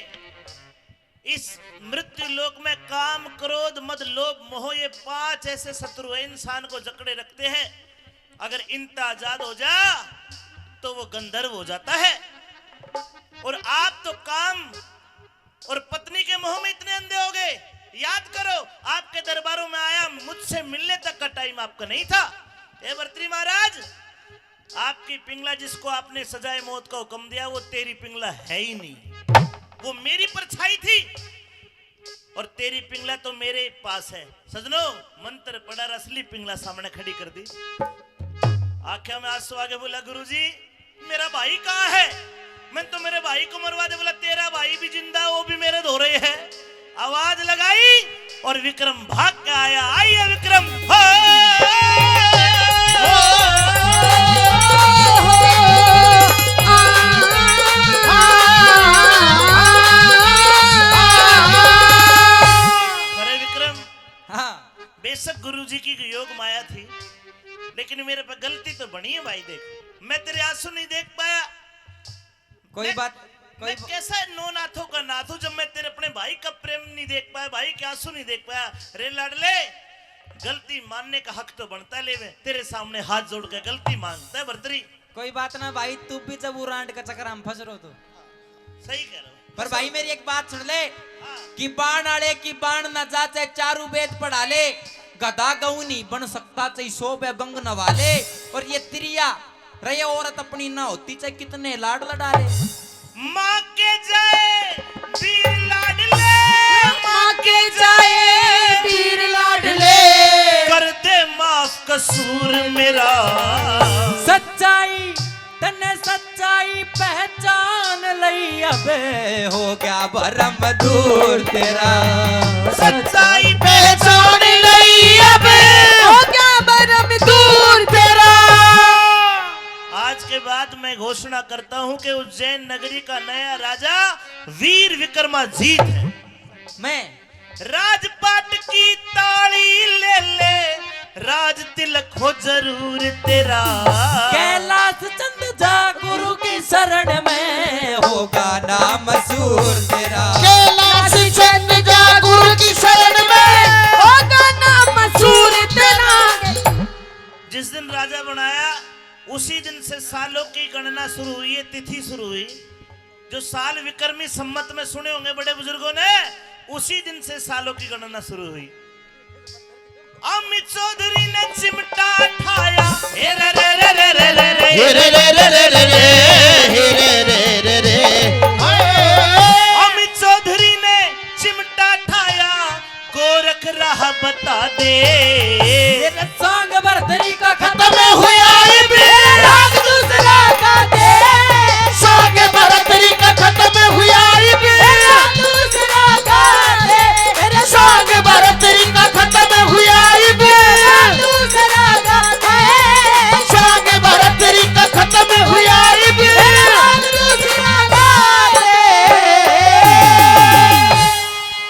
इस मृत्यु लोक में काम, क्रोध, मद, लोभ, मोह, ये पांच ऐसे शत्रु हैं, इंसान को जकड़े रखते हैं। अगर इनता आजाद हो जा, तो वो गंधर्व हो जाता है। और आप तो काम और पत्नी के मोह में इतने अंधे हो गए। याद करो, आपके दरबारों में आया, मुझसे मिलने तक का टाइम आपका नहीं था। हे भर्तरी महाराज, आपकी पिंगला, जिसको आपने सजाए मौत का हुक्म दिया, वो तेरी पिंगला है ही नहीं, वो मेरी परछाई थी। और तेरी पिंगला तो मेरे पास है। सजनो, मंत्र पढ़ा, असली पिंगला सामने खड़ी कर दी। आंखें में आंसू आके बोला, "गुरुजी, मेरा भाई कहाँ है? मैं तो मेरे भाई को मरवा दे।" बोला, "तेरा भाई भी जिंदा, वो भी मेरे धोरे है।" आवाज लगाई और विक्रम भाग के आया। आइए विक्रम। हो। भाई देख, मैं तेरे आंसू नहीं देख पाया। कोई मैं, बात, कोई मैं ब- कैसा नौ नाथों का नाथ हूँ, जब मैं तेरे अपने भाई का प्रेम नहीं देख पाया, भाई के आंसू नहीं देख पाया। रे लाडले, गलती मानने का हक तो बनता है, ले वे, तेरे सामने हाथ जोड़ के गलती मांगता है भरतरी। कोई बात ना भाई, तू भी जब उरांड का चक्कर हम फंस रहो तो। सही कह रहे हो। पर भाई मेरी एक बात सुन ले, हाँ। कि बाण आले की बाण ना जा, चाहे चारू वेद पढ़ा ले, गधा गऊ नहीं बन सकता, चाहे सौ बे गंग नवा ले। और ये त्रिया रहे औरत अपनी ना होती, चाहे कितने लाड लड़ा ले। माँ के जाए वीर लाडले, माँ के जाए वीर लाडले, कर दे माफ कसूर मेरा। सच्चाई तन्ने सच्चाई पहचान लई, अब हो गया भरम दूर तेरा। सच्चाई पहचान लई, अब हो गया भरम दूर तेरा। आज के बाद मैं घोषणा करता हूं कि उज्जैन नगरी का नया राजा वीर विक्रमाजीत है। मैं राजपाट की ताली ले ले, राज तिलक हो जरूर तेरा। कैलाश चंद जा गुरु की शरण में, होगा नाम सूर तेरा। कैलाश चंद जा गुरु की शरण में, होगा नाम सूर तेरा। जिस दिन राजा बनाया, उसी दिन से सालों की गणना शुरू हुई, ये तिथि शुरू हुई। जो साल विक्रमी संवत में सुने होंगे बड़े बुजुर्गों ने, उसी दिन से सालों की गणना शुरू हुई। अमित चौधरी ने चिमटा ठाया, हे रे रे रे रे रे रे रे। हे रे रे रे रे रे रे, हे रे रे रे रे। अमित चौधरी ने चिमटा ठाया, गोरख राह बता दे। तेरे सांग भरतरी का खत्म हुई